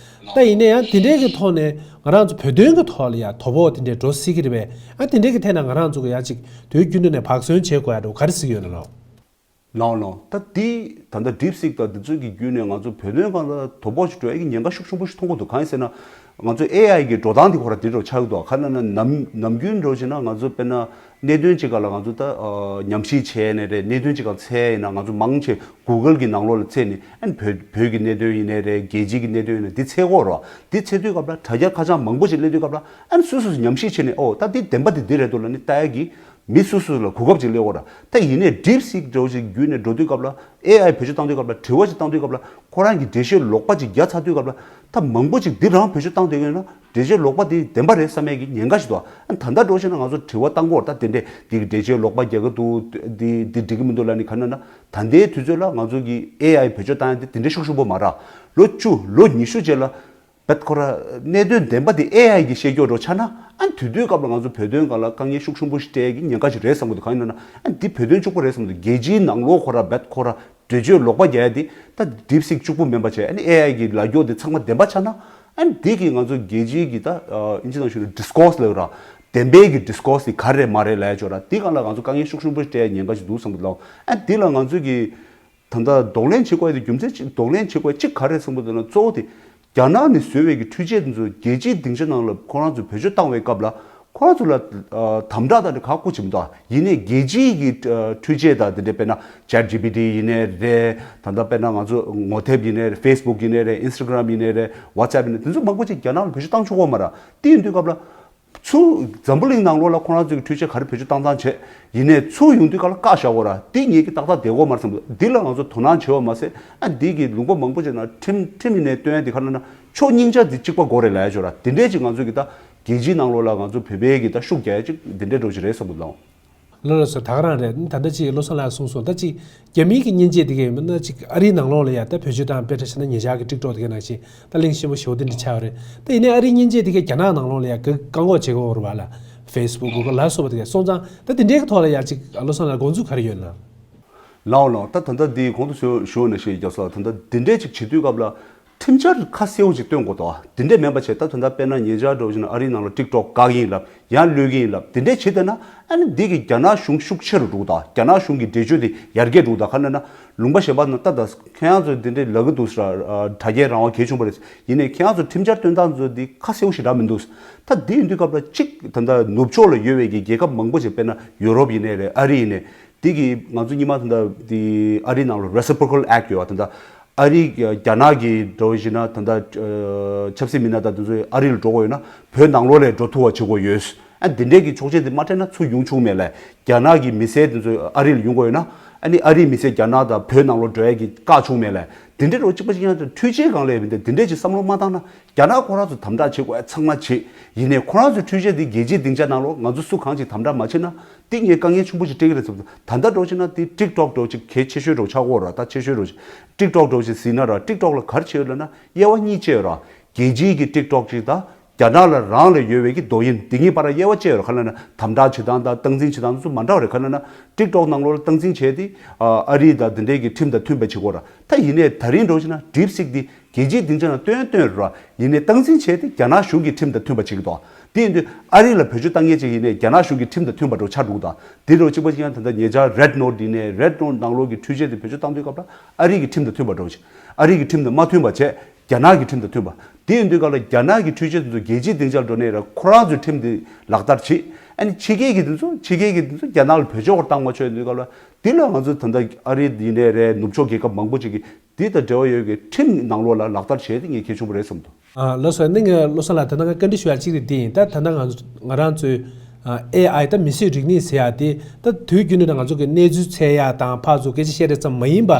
ད་ཡིན་ན་ཡང་དེ་འདྲའི་གི་ཐོག་ནས་ང་རང་ཚོ་བོད་དོན་གྱི་ཐོག་ལ་ཡ་དོ་ཕོག་དེ་འདྲའི་འགྲོ་སྲིད་ཀྱི་རེད་པས། ཨ་དེ་འདྲའི་གི་ཐད་ན་ང་རང་ཚོ་གི་ཡ་ཅིག་དུས་རྒྱུན་དུ་ནས་བག་ཟོན་བྱེད་དགོས་ཡ་འདྲ་བོ་ག་རེ་གཟིགས་ཡོད་ན་ལགས། ལའོ་ལའོ། ད་འདི་ད་ལྟ་DeepSeek་དང་འདི་ཚོ་གི་བརྒྱུད་ནས་ང་ཚོ་བོད་དོན་སྒང་ལ་དོ་ཕོག་ཅིག་འགྲོ་ཡ་གི་ཉེན་ཁ་ཤུགས་ཆེན་པོ་ཞིག་མཐོང་གི་འདུག་གང་ཡིན་ཟེར་ན། ང་ཚོ་ཨེ་ཨའི་གི་འགྲོ་སྟངས་འདི་ཁོ་ར་འདི་འདྲ་ཆགས་ཀྱི་འདུག་ག་ན་ན་ནམ་ནམ་རྒྱུན་འགྲོ་བྱས་ན་ང་ཚོ་དཔེར་ན་གནད་དོན་ཅིག་ག་ལ་ང་ཚོ་ད་ཨ་ཉམས་ཞིབ་བྱས་ནས་རེད། གནད་དོན་ཅིག་ག་འཚོལ་ཡ་ཡིན་ན་ང་ཚོ་མང་ཆེ་Google་གི་ནང་ལོགས་ལ་འཚོལ་ནས་ཨ་ནི་བོད་བོད་ཀྱི་གནད་དོན་ཡིན་ནའི་རེད། རྒྱལ་སྤྱིའི་གི་གནད་དོན་ཡིན་ན་འདི་འཚོལ་གྱི་ཡོད་རེད་བ། འདི་འཚོལ་དུས་སྐབས་ལ་དྲ་རྒྱ་ཁ་བྱང་མང་པོ་ཞིག་སླེབས་དུས་སྐབས་ལ་ཨ་ནི་སོ་སོས་ཉམས་ཞིབ་བྱས་ནས་ཨོ་ད་འདི་བདེན་པ་འདི་འདི་རེད་འདུག་ལབ་ནས་ལྟ་ཡ་གི་མི་སོ་སོ་ལ་གོ་སྐབས་ཅིག་སླེབས་ཡོད་ར། ད་ཡིན་ནའི་DeepSeek་འདྲ་བོ་ཞིག་བརྒྱུད་ནས་འགྲོ་དུས་སྐབས་ལ་ཨེ་ཨའི་བེད་སྤྱོད་བཏང་དུས་སྐབས་ལ་དྲི་བ་ཞིག་བཏང་དུས་སྐབས་ལ་ཁོ་རང་གིས་འགྲེལ་བཤད་ལོག་པ་ཅིག་རྒྱག་ཚར་དུས་སྐབས་ལ་ད་མང་པོ་ཅིག་འདི་རང་བེད་སྤྱོད་བཏང་བསྡད་ཀྱི་ཡོད་ན་འགྲེལ་བཤད་ལོག་པ་དེ་བདེན་པ་རེད་བསམ་ཡས་ཀྱི་ཉེན་ཁ་ཞིག་འདུག་ཨ་ད་ལྟ་འགྲོ་བྱས་ན་ང་ཚོ་དྲི་བ་བཏང་གི་ཡོད་ར། ད་དེ་འདྲས་འདི་གི་འགྲེལ་བཤད་ལོག་པ་རྒྱག་གི་འདུག་འདི་འདི་འགྲིག་གི་མི་འདུག་ལབ་ནས་ག་ན་ན་ད་ལྟའི་དུས་ཚོད་ལ་ང་ཚོ་གི་ཨེ་ཨའི་བེད་སྤྱོད་བཏང་ཡས་དེ་དེ་འདྲས་ཤུགས་ཆེན་པོ་མ་རེད། ལོ་བཅུ་ལོ་ཉི་ཤུ་རྗེས་ལ། བད་ཁོ་ར་གནད་དོན་བདེན་པ་དེ་ཨེ་ཨའི་གིས་བཤད་རྒྱུ་འགྲོ་ཆགས་ན་ཨ་དུས་དུས་སྐབས་ལ་ང་ཚོ་བོད་དོན་སྒང་ལ་དཀའ་ངལ་ཤུགས་ཆེན་པོ་ཞིག་འཕྲད་ཀྱི་ཉེན་ཁ་ཞིག་རེད་བསམ་གི་འདུག་གང་ཡིན་ན་ཨ་འདི་བོད་དོན་གཅིག་པོ་རེད་བསམ་གི་འདུག་རྒྱལ་སྤྱིའི་ནང་ལོགས་ཁོ་ར་བད་ཁོ་ར་འགྲེལ་བརྗོད་ལོག་པ་རྒྱག་ཡ་དེ་ད་DeepSeek་གཅིག་པོ་མིན་པ་བྱས་ཨ་ནི་ཨེ་ཨའི་གི་ལབ་རྒྱུ་དེ་ཚང་མ་བདེན་པ་ཆགས་ན་ཨ་འདི་གིས་ང་ཚོ་རྒྱལ་སྤྱིའི་གི་ད་ཨིན་ཇི་ནང་ཞུ་ན་discourse་ལབ་ར་བདེན་པའི་གི་discourse་དེ་ག་རེ་རེད་མ་རེད་ལབ་ཡ་ཅོ་ར་འདི་སྒང་ལ་ང་ཚོ་དཀའ་ངལ་ཤུགས་ཆེན་པོ་ཞིག་འཕྲད་ཡ་ཉེན་ཁ་ཞིག་འདུག་བསམ་གི་འདུག་ཨ་འདི་ལ་ང་ཚོ་གི་ད་ལྟ་གདོང་ལེན་བྱེད་དགོས་ཡ་དེ་རྒྱུ་མཚན་གཅིག་གདོང་ལེན་བྱེད་དགོས་ཡ་གཅིག་ག་རེ་གསུངས་པ་དེ་ན་གཙོ་བོ་དེ་རྒྱ་ནག་ནས་བཟོས་པའི་གི་འཕྲུལ་ཆས་དེ་ཚོ་རྒྱལ་སྤྱིའི་སྡིངས་ཆ་ནང་ལ་ཁོ་རང་ཚོས་བེད་སྤྱོད་བཏང་བའི་སྐབས་ལ་ཁོ་རང་ཚོ་ལ་ཨ་དམ་དྲག་དང་དེ་ག་བཀོད་ཀྱི་མི་འདུག་ཡིན་ནའི་རྒྱལ་སྤྱིའི་གི་ཨ་འཕྲུལ་ཆས་དང་དེ་འདྲ་དཔེར་ན་ChatGPT་ཡིན་ནའི་རེད། ད་ལྟ་དཔེར་ན་ང་ཚོ་ངོ་དེབ་ཡིན་ནའི་རེད། Facebook་ཡིན་ནའི་རེད། Instagram་ཡིན་ནའི་རེད། WhatsApp་ཡིན་ནའི་དེ་ཚོ་མང་པོ་ཅིག་རྒྱ་ནག་ལ་བེད་སྤྱོད་བཏང་ཆོག་གི་ཡོད་མ་རེད། དེ་ཡིན་དུས་སྐབས་ལ། ཚུར་འཛམ་བུ་གླིང་ནང་ལོགས་ལ་ཁོ་རང་ཚོའི་འཕྲུལ་ཆས་ག་རེ་བེད་སྤྱོད་བཏང་སྟངས་བྱས་ཡིན་ནའི་ཚུར་ཡོང་དུས་སྐབས་ལ་བཀག་བཞག་དགོས་ར། འདི་ངེད་ཀྱིས་ཏག་ཏག་བསྡད་དགོས་མ་རེད་བསམ་འདུག་འདི་ལ་ང་ཚོ་དོ་སྣང་བྱས་པ་མ་ཟད་ཨ་འདི་གི་ལུང་པ་མང་པོ་ཅིག་ནང་ཁྲིམས་ཁྲིམས་ཡིན་ནའི་སྟོན་ཡ་འདི་ག་རེ་ན་ཕྱོགས་སྙིང་རྗེ་འདི་གཅིག་པ་དགོས་རེད་ལབ་ཡ་ཅོ་ར། འདི་འདྲས་ཅིག་ང་ཚོ་གི་ད་རྒྱལ་སྤྱིའི་ནང་ལོགས་ལ་ང་ཚོ་བོད་པའི་གི་ད་ཤུགས་རྒྱག་ཡ་ཅིག་འདི་འདྲས་འགྲོ་ཅིག་རེད་བསམ་འདུག་ལགས། ལགས་ལགས་སོ། ད་ག་རང་རེད། ད་ལྟ་ཅིག་བློ་བཟང་ལགས་གསུངས་སོང་། ད་ཅིག་རྒྱ་མིའི་གི་མཉེན་ཆས་དེ་གས་མིན་ན་ཅིག་ཨ་རིའི་ནང་ལོགས་ལ་ཡ་ད་བེད་སྤྱོད་བཏང་དཔེ་འདྲ་བྱས་ན་ཉེ་ཆར་གི་TikTok་དེ་གས་ནང་བཞིན་ད་གླེང་ཆེན་པོ་ཞེ་པོ་དེ་འདྲ་ཆགས་ཡོད་རེད། ད་ཡིན་ནའི་ཨ་རིའི་མཉེན་ཆས་དེ་གས་རྒྱ་ནག་ནང་ལོགས་ལ་ཡ་ག་བཀག་འགོག་བྱེད་དགོས་རེད་བ་ལ། Facebook་Google་ལ་སོགས་པ་དེ་གས་སོང་ཙང་ད་དེ་འདྲའི་གི་ཐོག་ལ་ཡ་ཅིག་བློ་བཟང་ལགས་དགོངས་ཚུལ་ག་རེ་ཡོད་ན། ལའོ་ལའོ། ད་ད་ལྟ་འདི་གོང་དུ་ཞུ་ཞུ་བ་ནང་བཞིན་རྒྱབ་ས་ད་ལྟ་འདི་འདྲས་ཅིག་བྱེད་དུས་སྐབས་ལ་ཁྲིམས་འཆར་ཁ་གསལ་བོ་ཅིག་སྟོན་དགོས་འདུག་འདི་འདྲས་མིན་པ་བྱས་ད་ད་ལྟ་དཔེར་ན་ཉེ་ཆར་འདྲ་བོ་ཞིག་ན་ཨ་རིའི་ནང་ལ་TikTok་བཀག་གི་ཡིན་ལབ་ཡང་གློད་ཀྱི་ཡིན་ལབ་འདི་འདྲས་བྱེད་བསྡད་ན་ཨ་ནི་འདི་གི་རྒྱ་ནག་གཞུང་ཤུགས་ཆེ་རུ་འགྲོ་གི་འདུག་རྒྱ་ནག་གཞུང་གི་འགྲེལ་བརྗོད་དེ་ཡར་རྒྱས་འགྲོ་གི་འདུག་ག་ན་ན་ལུང་པ་གཞན་པ་ན་ད་ད་ཁྱེད་རང་ཚོ་འདི་འདྲས་ལབ་གི་འདུག་ཟེར་དྲ་རྒྱའི་རང་དབང་གལ་ཆུང་པ་རེད། ཡིན་ནའི་ཁྱེད་རང་ཚོ་ཁྲིམས་འཆར་སྟོན་སྟངས་ཚོ་འདི་ཁ་གསལ་བོ་ཞེ་དྲག་མི་འདུག་ད་འདི་ཡིན་དུས་སྐབས་ལ་གཅིག་ད་ལྟ་ནུབ་ཕྱོགས་ལ་ཡོད་པའི་གི་རྒྱལ་ཁབ་མང་པོ་ཞིག་དཔེར་ན་ཡུ་རོབ་ཡིན་ནའི་རེད། ཨ་རི་ཡིན་ནའི་དེ་གི་ང་ཚོ་སྔོན་མ་ད་ལྟ་དེ་ཨ་རིའི་ནང་ལ་Reciprocal Act་ཡོད་པ། ད་ལྟ་ཨ་རི་རྒྱ་ནག་གི་འགྲོ་བཞིན་ན་ད་ལྟ་ཆབ་སྲིད་མི་སྣ་དང་དེ་ཚོ་ཨ་རི་ལ་འགྲོ་དགོས་ཡོད་ན་བོད་ནང་ལོགས་ལ་འགྲོ་ཐུབ་པ་བྱེད་དགོས་ཡོད། ཨ་འདི་འདྲས་ཀྱི་ཆོག་མཆན་དེ་མ་སྤྲད་ན་ཚུར་ཡོང་ཆོག་མེད་ལ། རྒྱ་ནག་གི་མི་སེར་དེ་ཚོ་ཨ་རི་ལ་ཡོང་དགོས་ཡོད་ན་ཨ་ནི་ཨ་རིའི་མི་སེར་རྒྱ་ནག་དང་བོད་ནང་ལོགས་འགྲོ་ཡ་གི་བཀག་ཆོག་མེད་ལ། དེ་འདྲས་རོ་གཅིག་པ་གཅིག་རྐྱང་དུ་འཕྲུལ་ཆས་སྒང་ལ་ཡོད་པ་འདི་འདྲས་ཀྱི་བསམ་བློ་མ་བཏང་ན། རྒྱ་ནག་ཁོ་རང་ཚོ་དམ་དྲག་བྱེད་དགོས་ཡ་ཚང་མ་བྱེད། ཡིན་ནའི་ཁོ་རང་ཚོའི་འཕྲུལ་ཆས་འདི་རྒྱལ་སྤྱིའི་སྡིངས་ཆ་ནང་ལོགས་ང་ཚོ་སུ་གང་ཅིག་དམ་དྲག་མ་བྱེད་ན་འདི་ངས་དཀའ་ངལ་ཆེན་པོ་ཞིག་འཕྲད་ཀྱི་རེད་ཟེར། ད་ལྟ་འགྲོ་ཕྱིན་ན་འདི་TikTok་འགྲོ་ཅིག་གལ་ཆེ་ཤོས་འགྲོ་ཆགས་ཀྱི་ཡོད་ར། ད་ཆེ་ཤོས་འགྲོ་ཅིག་TikTok་འགྲོ་ཅིག་གཟིགས་ན་ར། TikTok་ལ་ག་རེ་བྱེད་ཡོད་ལབ་ན་དབྱེ་བ་གཉིས་ཕྱེ་ཡོད་ར། རྒྱལ་སྤྱིའི་གི་TikTok་ཅིག་དང་རྒྱ་ནག་ལ་རང་ལ་ཡོད་པའི་གི་Douyin་འདི་གཉིས་བར་དབྱེ་བ་ཕྱེ་ཡོད་ར། ག་ལབ་ན་དམ་དྲག་བྱེད་སྟངས་དང་སྟངས་འཛིན་བྱེད་སྟངས་ཚོ་མ་འདྲ་བ་རེད། ག་ལབ་ན་TikTok་ནང་ལོགས་ལ་སྟངས་འཛིན་བྱས་ཏེ་ཨ་རི་དང་འདི་འདྲའི་གི་ཁྲིམས་དང་མཐུན་པ་བྱེད་དགོས་ར། ད་ཡིན་ནའི་ད་རིང་འགྲོ་ཕྱིན་ན་DeepSeek་འདི་རྒྱལ་སྤྱིའི་སྡིངས་ཆ་ནང་བཏོན་བཏོན་ར། ཡིན་ནའི་སྟངས་འཛིན་བྱས་ཏེ་རྒྱ་ནག་གཞུང་གི་ཁྲིམས་དང་མཐུན་པ་བྱེད་ཀྱི་འདུག་དེ་ཡིན་དུས་ཨ་རི་ལ་བེད་སྤྱོད་བཏང་མཁན་ཅིག་ཡིན་ནའི་རྒྱ་ནག་གཞུང་གི་ཁྲིམས་དང་མཐུན་པ་འགྲོ་ཆགས་འདུག་ད་འདི་རུ་གཅིག་པ་གཅིག་ཡང་ད་ལྟ་ཉེ་ཆར་Red Note་ཡིན་ནའི་Red Note་ནང་ལོགས་ཀྱི་འཕྲུལ་ཆས་དེ་བེད་སྤྱོད་བཏང་དུས་སྐབས་ལ་ཨ་རི་གི་ཁྲིམས་དང་མཐུན་པ་འགྲོ་ཆེ། ཨ་རི་གི་ཁྲིམས་དང་མཐུན་པ་བྱས། རྒྱ་ནག་གི་ཁྲིམས་དང་མཐུན་པ། དེ་ཡིན་དུས་སྐབས་ལ་རྒྱ་ནག་གི་འཕྲུལ་ཆས་དེ་ཚོ་རྒྱལ་སྤྱིའི་སྡིངས་ཆར་འགྲོ་ནས་ར་ཁོ་རང་ཚོའི་ཁྲིམས་དེ་ལག་བསྟར་བྱེད། ཨ་ནི་ཕྱི་རྒྱལ་གྱི་དེ་ཚོ་ཕྱི་རྒྱལ་གྱི་དེ་ཚོ་རྒྱ་ནག་ལ་བེད་སྤྱོད་བཏང་མ་ཆོག་ཡིན་དུས་སྐབས་ལ་འདི་ལ་ང་ཚོ་ད་ལྟ་ཨ་རི་ཡིན་ནའི་རེད། ནུབ་ཕྱོགས་རྒྱལ་ཁབ་མང་པོ་ཅིག་གིས་འདི་དང་འབྲེལ་བ་ཡོད་པའི་ཁྲིམས་ནང་ལོགས་ལ་ལག་བསྟར་བྱས་ཏེ་ངས་གལ་ཆེན་པོ་རེད་བསམ་འདུག་ཨ་ལགས་སོ། ནི་ངས་བློ་བཟང་ལགས་ད་ལྟ་ང་བཀའ་འདྲི་ཞུ་ཡ་གཅིག་དེ་འདི་ཡིན། ད་ད་ལྟ་ང་ང་རང་ཚོའི་ཨ་ཨེ་ཨའི་ད་མི་གཟུགས་རིག་གནས་ཟེར་ཡ་དེ་ད་དུས་རྒྱུན་དུ་ང་ཚོ་གི་གནས་ཚུལ་འཚོལ་ཡ་དང་ཕར་ཚུར་སྐད་ཆ་བཤད་རེས་ཙམ་མ་ཡིན་པ་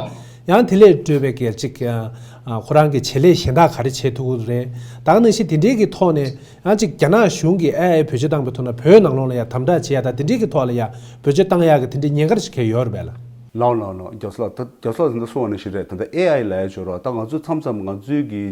ཡང་དེ་ལས་སྤྲོས་པའི་གལ་ཅིག་ཨ་ཁོ་རང་གི་བྱེད་ལས་གཞན་དག་ག་རེ་བྱེད་ཐུབ་ཀྱི་རེད། ད་ག་ནང་བཞིན་དེ་འདྲའི་གི་ཐོག་ནས་ཡང་ཅིག་རྒྱ་ནག་གཞུང་གིས་ཨེ་ཨའི་བེད་སྤྱོད་བཏང་པའི་ཐོག་ན་བོད་ནང་ལོགས་ལ་ཡང་དམ་དྲག་བྱེད་ཡ་ད་དེ་འདྲའི་གི་ཐོག་ལ་ཡང་བེད་སྤྱོད་བཏང་ཡ་གི་དེ་འདྲའི་ཉེན་ཁ་ཞིག་ག་ཡོད་རེད་པས་ལགས། ལགས་ལགས་ལགས། རྒྱ་སོ་ལགས་ད་རྒྱ་སོ་ལགས་ད་ལྟ་གསུངས་པ་ནང་བཞིན་རེད། ད་ལྟ་ཨེ་ཨའི་ལབ་ཡ་ཅིག་ཡོད་རེད་བ། ད་ང་ཚོ་མཚམས་མཚམས་ང་ཚོའི་གི་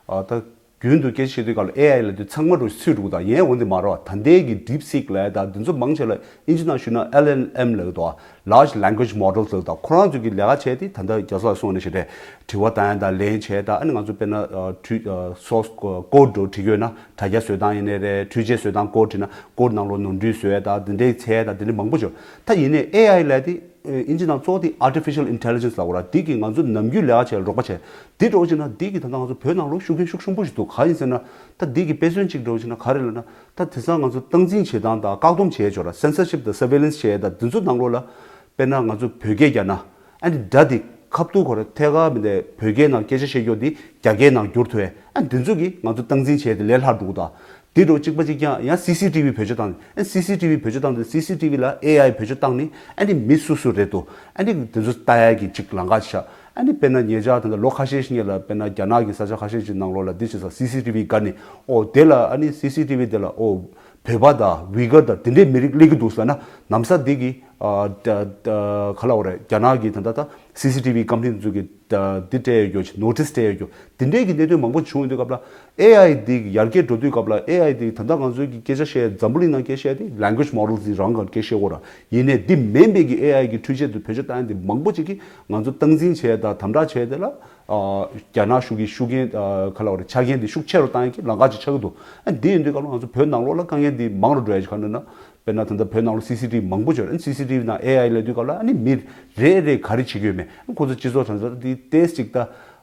ཨ་ད་རྒྱུན་དུ་སྐད་ཆ་བཤད་དུས་སྐབས་ལ་ཨེ་ཨའི་ལབ་དུས་ཚང་མ་འགྲོ་ཚུད་འགྲོ་གི་ད་ཡིན་འོ་འདི་མ་རེད་བ། ད་ལྟའི་གི་DeepSeek་ལབ་ཡ་ད་འདི་ཚོ་མང་ཆེ་ལ་ཨིན་ཇི་ནང་ཞུས་ན་ཨེལ་ཨེལ་ཨེམ་ལབ་ཀྱི་འདུག་བ། Large Language Models་ལབ་ཀྱི་འདུག་ཁོ་རང་ཚོ་གི་ལས་ཀ་བྱས་ཏེ་ད་ལྟ་རྒྱ་སོ་ལགས་གསུངས་པ་ནང་བཞིན་རེད། དྲི་བ་བཏང་ཡ་དང་ལན་བྱས་ད་ཨ་ནི་ང་ཚོ་དཔེར་ན་ཨ་འཕྲུལ་ཨ་source code་འགྲོ་བྲིས་ཡོད་ན་དྲ་རྒྱ་བཟོ་སྟངས་ཡིན་ནའི་རེད། འཕྲུལ་ཆས་བཟོ་སྟངས་code་བྲིས་ན་code་ནང་ལོགས་ནོར་འཁྲུལ་བཟོ་ཡ་ད་འདི་འདྲའི་འཚོལ་ཡ་ད་འདི་འདྲའི་མང་པོ་བྱུང་། ད་ཡིན་ནའི་ཨེ་ཨའི་ལབ་ཡ་དེ། ཨིན་ཇི་ནང་གཙོ་བོ་དེ་artificial intelligence་ལབ་དགོས་ར། འདི་གིས་ང་ཚོ་ནམ་རྒྱུན་ལས་ཀ་བྱེད་ལ་རོགས་པ་བྱས། འདི་འདྲ་བོ་བྱས་ན་འདི་གིས་ད་ལྟ་ང་ཚོ་བོད་ནང་ལོགས་ཤུགས་རྐྱེན་ཤུགས་ཆེན་པོ་ཞིག་འདུག་ག་ཡིན་ཟེར་ན། ད་འདི་གི་དཔེ་མཚོན་གཅིག་འདྲ་བོ་བྱས་ན་ག་རེ་ལབ་ན། ད་དེང་སང་ང་ཚོ་སྟངས་འཛིན་བྱེད་སྟངས་དང་བཀག་སྡོམ་བྱེད་ཡས་ཅིག་ཡོད་ར། censorship་དང་surveillance་བྱེད་ཡས་དང་འདི་ཚོ་ནང་ལོགས་ལ། དཔེར་ན་ང་ཚོ་བོད་སྐད་རྒྱ་ནག་ཨ་ནི་སྒྲ་དེ་ཁ་ཐུག་ཁོ་ར་ཐད་ཀར་མི་འདི་བོད་སྐད་ནང་སྐད་ཆ་བཤད་རྒྱུ་དེ་རྒྱ་སྐད་ནང་བསྒྱུར་ཐུབ་ཡས། ཨ་འདི་ཚོ་གིས་ང་ཚོ་སྟངས་འཛིན་བྱས་ཏེ་ལས་སླ་འགྲོ་གི་འདུག་དེ་འདྲ་བོ་གཅིག་པ་གཅིག་རྐྱང་། ཡང་སི་སི་ཊི་ཝི་བེད་སྤྱོད་བཏང་ནས། ཨ་སི་སི་ཊི་ཝི་བེད་སྤྱོད་བཏང་དུས་སི་སི་ཊི་ཝི་ལ་ཨེ་ཨའི་བེད་སྤྱོད་བཏང་ནས། ཨ་ནི་མི་སུ་སུ་རེད་འདུག་ཨ་ནི་དེ་ཚོ་ལྟ་ཡ་གི་ཅིག་ལམ་ཁ་ཅིག་ཆགས། ཨ་ནི་དཔེར་ན་ཉེ་ཆར་ད་ལྟ་ལོ་ཁ་ཤས་ཤིག་སྔོན་ལ་དཔེར་ན་རྒྱ་ནག་གི་ས་ཆ་ཁ་ཤས་ཅིག་ནང་ལོགས་ལ་འདི་བྱས་ཙང་སི་སི་ཊི་ཝི་བཀལ་ནས། ཨོ་དེ་ལ་ཨ་ནི་སི་སི་ཊི་ཝི་དེ་ལ་ཨོ་བོད་པ་དང་ཝི་གར་དང་དེ་འདྲའི་མི་རིགས་སླེབས་ཀྱི་འདུག་ཟེར་ན། ནམ་ས་འདི་གི་ཨ་ད་ད་ག་ལབ་དགོས་རེད། རྒྱ་ནག་གི་ད་ལྟ་ད་སི་སི་ཊི་ཝི་ཀམ་པ་ནི་ཚོ་གི་ད་འདི་སྤྲད་ཡོད་རྒྱུ་ཅིག་ནོ་ཊིས་སྤྲད་ཡོད་རྒྱུ། དེ་འདྲའི་གི་གནད་དོན་མང་པོ་བྱུང་ཡོང་དུས་སྐབས་ལ། ཨེ་ཨའི་འདི་ཡར་རྒྱས་འགྲོ་དུས་སྐབས་ལ། ཨེ་ཨའི་འདི་ད་ལྟ་ང་ཚོའི་གི་སྐད་ཆ་བཤད་འཛམ་བུ་གླིང་ནང་སྐད་བཤད་དེ་language models་འདི་རང་གི་སྐད་བཤད་དགོས་ར། ཡིན་ནའི་འདི་མིན་པའི་གི་ཨེ་ཨའི་གི་འཕྲུལ་ཆས་དེ་བེད་སྤྱོད་བཏང་ཡ་འདི་མང་པོ་ཅིག་གིས་ང་ཚོ་སྟངས་འཛིན་བྱས་དང་དམ་དྲག་བྱས་དེ་ལ། ཨ་རྒྱ་ནག་གཞུང་གི་ཤུགས་རྐྱེན། ཨ་ག་ལབ་དགོས་རེད། ཆ་རྐྱེན་འདི་ཤུགས་ཆེ་རུ་བཏང་ཡ་གི་ལམ་ཁ་ཅིག་ཆགས་ཀྱི་འདུག་ཨ་འདི་ཡིན་དུས་སྐབས་ལ་ང་ཚོ་བོད་ནང་ལོགས་ལ་དཀའ་ངལ་འདི་མང་རུ་འགྲོ་ཡ་ཅིག་ག་རེ་ན། དཔེར་ན་ད་ལྟ་བོད་ནང་ལོགས་སི་སི་ཊི་ཝི་མང་པོ་ཅིག་ཡོད་རེད། སི་སི་ཊི་ཝི་ནང་ཨེ་ཨའི་སླེབས་དུས་སྐབས་ལ་ཨ་ནི་མི་རེ་རེ་ག་རེ་བྱེད་ཀྱི་ཡོད་མེད། ཁོ་ཚོ་སྤྱི་ཚོགས་དྲ་ཚོགས་འདི་ཏོག་ཙམ་ཅིག་ད་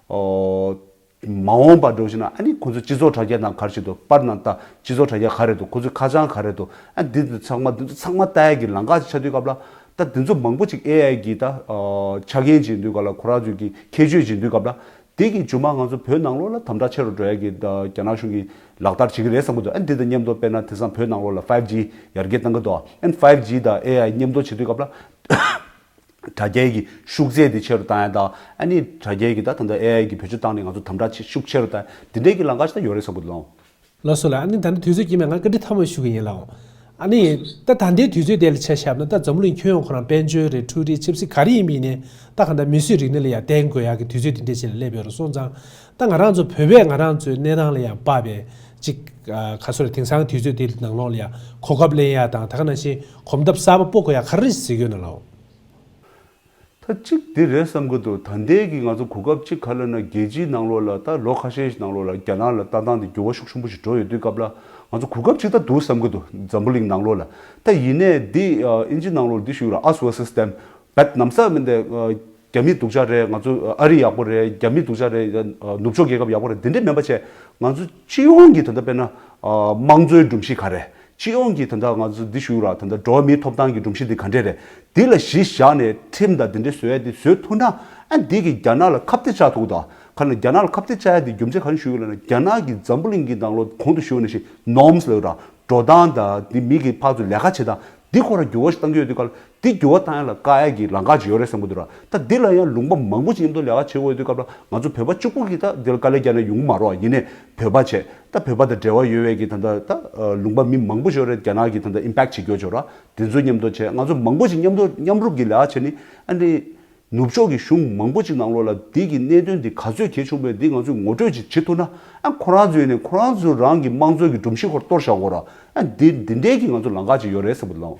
ཨོ་མ་འོངས་པ་འགྲོ་བཞིན་ན། ཨ་ནི་ཁོ་ཚོ་སྤྱི་ཚོགས་དྲ་རྒྱ་ནང་ག་རེ་བྱེད་འདུག་པར་ནང་ལྟ། སྤྱི་ཚོགས་དྲ་རྒྱ་ག་རེ་འདུག་ཁོ་ཚོའི་ཁ་བྱང་ག་རེ་འདུག་ཨ་འདི་ཚོ་ཚང་མ་འདི་ཚོ་ཚང་མ་ལྟ་ཡ་གི་ལམ་ཁ་ཅིག་ཆགས་དུས་སྐབས་ལ། ད་འདི་ཚོ་མང་པོ་ཅིག་ཨེ་ཨའི་གི་ད་ཨ་ཆ་རྐྱེན་ཅིག་ཡིན་དུས་སྐབས་ལ། ཁོ་རང་ཚོའི་གི་ཁྱད་ཆོས་ཅིག་ཡིན་དུས་སྐབས་ལ། དེ་གི་རྗེས་མ་ང་ཚོ་བོད་ནང་ལོགས་ལ་དམ་དྲག་ཆེ་རུ་འགྲོ་ཡ་གི་ད་རྒྱ་ནག་གཞུང་གིས་ལག་བསྟར་བྱེད་ཀྱི་རེད་བསམ་གྱི་འདུག་ཨ་འདི་དང་མཉམ་དུ་དཔེར་ན་དེང་སང་བོད་ནང་ལོགས་ལ་ཕའིབ་ཇི་ཡར་རྒྱས་བཏང་གི་འདུག་ཨ་ཕའིབ་ཇི་དང་ཨེ་ཨའི་མཉམ་དུ་བྱེད་དུས་སྐབས་ལ། དྲ་རྒྱའི་གི་ཤུགས་ཚད་དེ་ཆེ་རུ་བཏང་ཡ་དང་། ཨ་ནི་དྲ་རྒྱའི་གི་ད་ད་ལྟ་ཨེ་ཨའི་གི་བེད་སྤྱོད་བཏང་ནས་ང་ཚོ་དམ་དྲག་ཆེ་ཤུགས་ཆེ་རུ་བཏང་ཡ་འདི་འདྲའི་གི་ལམ་ཁ་ཞིག་ད་ཡོད་རེད་བསམ་གྱི་འདུག་ལགས། ལགས་སོ་ལགས། ཨ་ནི་ད་ནི་དུས་ཚོད་རྐྱེན་པས་ང་བཀའ་འདྲི་མཐའ་མ་ཞུ་གི་ཡིན་ལགས། ཨ་ནི་ད་ད་ལྟའི་དུས་ཚོད་དེ་ལ་ཆ་བཞག་ན། ད་འཛམ་བུ་གླིང་ཁྱོན་ཡོངས་ཁོ་རང་དཔལ་འབྱོར་རེད། འཕྲུལ་རིག་ཆབ་སྲིད་ག་རེ་ཡིན་པ་ཡིན་ནའི་ད་ག་ད་མིས་བཟོས་རིག་གནས་ལ་ཡང་བརྟེན་དགོས་ཡག་གི་དུས་ཚོད་དེ་འདྲ་ཞིག་ལ་སླེབས་ཡོད་རེད། སོང་ཙང་ད་ང་རང་ཚོ་བོད་པས་ང་རང་ཚོའི་གནས་སྟངས་ལ་ཡང་དཔག་པའི་ཅིག་ཨ་ག་སོ་རེད། དེང་སང་དུས་ཚོད་དེ་ནང་ལོགས་ལ་ཡང་གོ་སྐབས་ལེན་ཡག་དང་། ད་ག་ནང་བཞིན་གོམ་སྟབས་གསར་པ་སྤོ་དགོས་ཡག་ག་རེ་ཟེར་གྱི་ཡོད་ན་ལགས། ད་གཅིག་འདི་རེད་བསམ་གྱི་འདུག་ད་ལྟའི་གི་ང་ཚོ་གོ་སྐབས་གཅིག་ག་རེ་ལབ་ན། རྒྱལ་སྤྱིའི་ནང་ལོགས་ལ་ད་ལོ་ཁ་ཤས་ཤིག་ནང་ལོགས་ལ་རྒྱ་ནག་ལ་ལྟ་སྟངས་འདི་འགྱུར་བ་ཤུགས་ཆེན་པོ་ཞིག་འགྲོ་ཡོད་དུས་སྐབས་ལ། ང་ཚོ་གོ་སྐབས་གཅིག་ད་འདུག་བསམ་གྱི་འདུག་འཛམ་བུ་གླིང་ནང་ལོགས་ལ། ད་ཡིན་ནའི་འདི་ཨ་ཨིན་ཇི་ནང་ལོགས་འདི་ཞུ་ར། us versus them། བད་ནམ་ས་མིན་ཏེ་ཨ་རྒྱ་མི་སྡུག་ཅག་རེད། ང་ཚོ་ཨ་རི་ཡག་པོ་རེད། རྒྱ་མི་སྡུག་ཅག་རེད། ཨ་ནུབ་ཕྱོགས་རྒྱལ་ཁབ་ཡག་པོ་རེད། འདི་འདྲས་མིན་པ་བྱས། ང་ཚོ་སྤྱི་ཡོངས་ཀྱི་ད་ལྟ་དཔེར་ན་ཨ་དམངས་གཙོའི་སྒྲོམ་གཞི་ག་རེ། སྤྱི་ཡོངས་ཀྱི་ད་ལྟ་ང་ཚོ་འདི་ཞུ་ར། ད་ལྟ་འགྲོ་བ་མིའི་ཐོབ་ཐང་གི་སྒྲོམ་གཞི་འདི་ག་འདྲས་རེད། འདི་ལ་གཞི་བཞག་ནས་ཁྲིམས་དང་འདི་འདྲས་བཟོ་ཡ་འདི་བཟོ་ཐུབ་ན། ཨ་འདི་གིས་རྒྱ་ནག་ལ་ཁ་གཏད་བཅག་ཐུབ་ཀྱི་འདུག་ག་ལ་རྒྱ་ནག་ལ་ཁ་གཏད་བཅག་ཡ་འདི་རྒྱུ་མཚན་ག་རེ་ཞུ་གི་ལབ་ན། རྒྱ་ནག་གིས་འཛམ་བུ་གླིང་གི་ནང་ལོགས་གོང་དུ་ཞུས་པ་ནང་བཞིན་norms་ལབ་ར། འགྲོ་སྟངས་དང་འདི་མི་གི་ཕར་ཚུར་ལས་ཀ་བྱེད་སྟངས་འདི་ཁོ་ར་འགྱུར་བ་ཞིག་གཏང་གི་ཡོད་དུས་སྐབས་ལ། འདི་འགྱུར་བ་གཏང་ཡ་ལ་དཀའ་ཡ་གི་ལམ་ཁ་ཅིག་ཡོད་རེད་བསམ་གྱི་འདུག་ར། ད་འདི་ལ་ཡང་ལུང་པ་མང་པོ་ཅིག་མཉམ་དུ་ལས་ཀ་བྱེད་དགོས་ཡོད་དུས་སྐབས་ལ། ང་ཚོ་བོད་པ་གཅིག་པུ་གིས་ད་འདི་ལ་དཀའ་ལས་རྒྱག་ན་ཡོང་གི་མ་རེད་བ། ཡིན་ནའི་བོད་པ་བྱས། ད་བོད་པ་དང་འབྲེལ་བ་ཡོད་པའི་གི་ད་ལྟ་ད་ལུང་པ་མི་མང་པོ་ཞིག་ཡོད་རེད། རྒྱ་ནག་གི་ད་ལྟ་impact་བྱེད་རྒྱུ་ཅིག་ཡོད་ར། དེ་ཚོ་མཉམ་དུ་བྱས། ང་ཚོ་མང་པོ་ཅིག་མཉམ་དུ་མཉམ་རུབ་ཀྱིས་ལས་ཀ་བྱས་ནས། ཨ་ནི་ནུབ་ཕྱོགས་ཀྱི་གཞུང་མང་པོ་ཅིག་ནང་ལོགས་ལ་འདི་གི་གནད་དོན་འདི་ག་ཚོད་གལ་ཆེན་པོ་རེད་འདི་ང་ཚོས་ངོ་སྤྲོད་ཅིག་བྱེད་ཐུབ་ན། ཨ་ཁོ་རང་ཚོས་ནས་ཁོ་རང་ཚོ་རང་གི་དམངས་གཙོ་གི་སྒྲོམ་གཞི་ཁོ་ར་གཏོར་བཞག་གོ་ར། ཨ་འདི་འདི་འདྲའི་གི་ང་ཚོ་ལམ་ཁ་ཅིག་ཡོད་རེད་བསམ་གྱི་འདུག་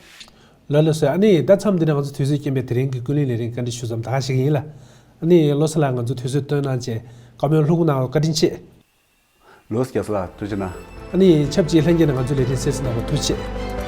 ལགས། ལགས་ལགས་སོ། ཨ་ནི་ད་མཚམས་འདི་ནས་ང་ཚོ་དུས་ཚོད་རྐྱེན་པས་དེ་རིང་གི་ཀུན་གླེང་ལས་རིམ་བཀའ་འདྲི་ཞུ་མཚམས་ད་ག་བཞག་གི་ཡིན་ལགས། ཨ་ནི་བློ་བཟང་ལགས་ང་ཚོ་དུས་ཚོད་བཏོན་གནང་བྱས་བཀའ་མོལ་ལྷུག་པོ་གནང་བར་བཀའ་དྲིན་ཆེ། ལགས་སོ། རྒྱལ་ས་ལགས་ཐུགས་རྗེ་གནང་། ཨ་ནི་ཆབས་ཅིག་ལྷན་རྒྱས་ནས་ང་ཚོའི་ལས་རིམ་གསན་གཟིགས་གནང་བར་ཐུགས་རྗེ་ཆེ།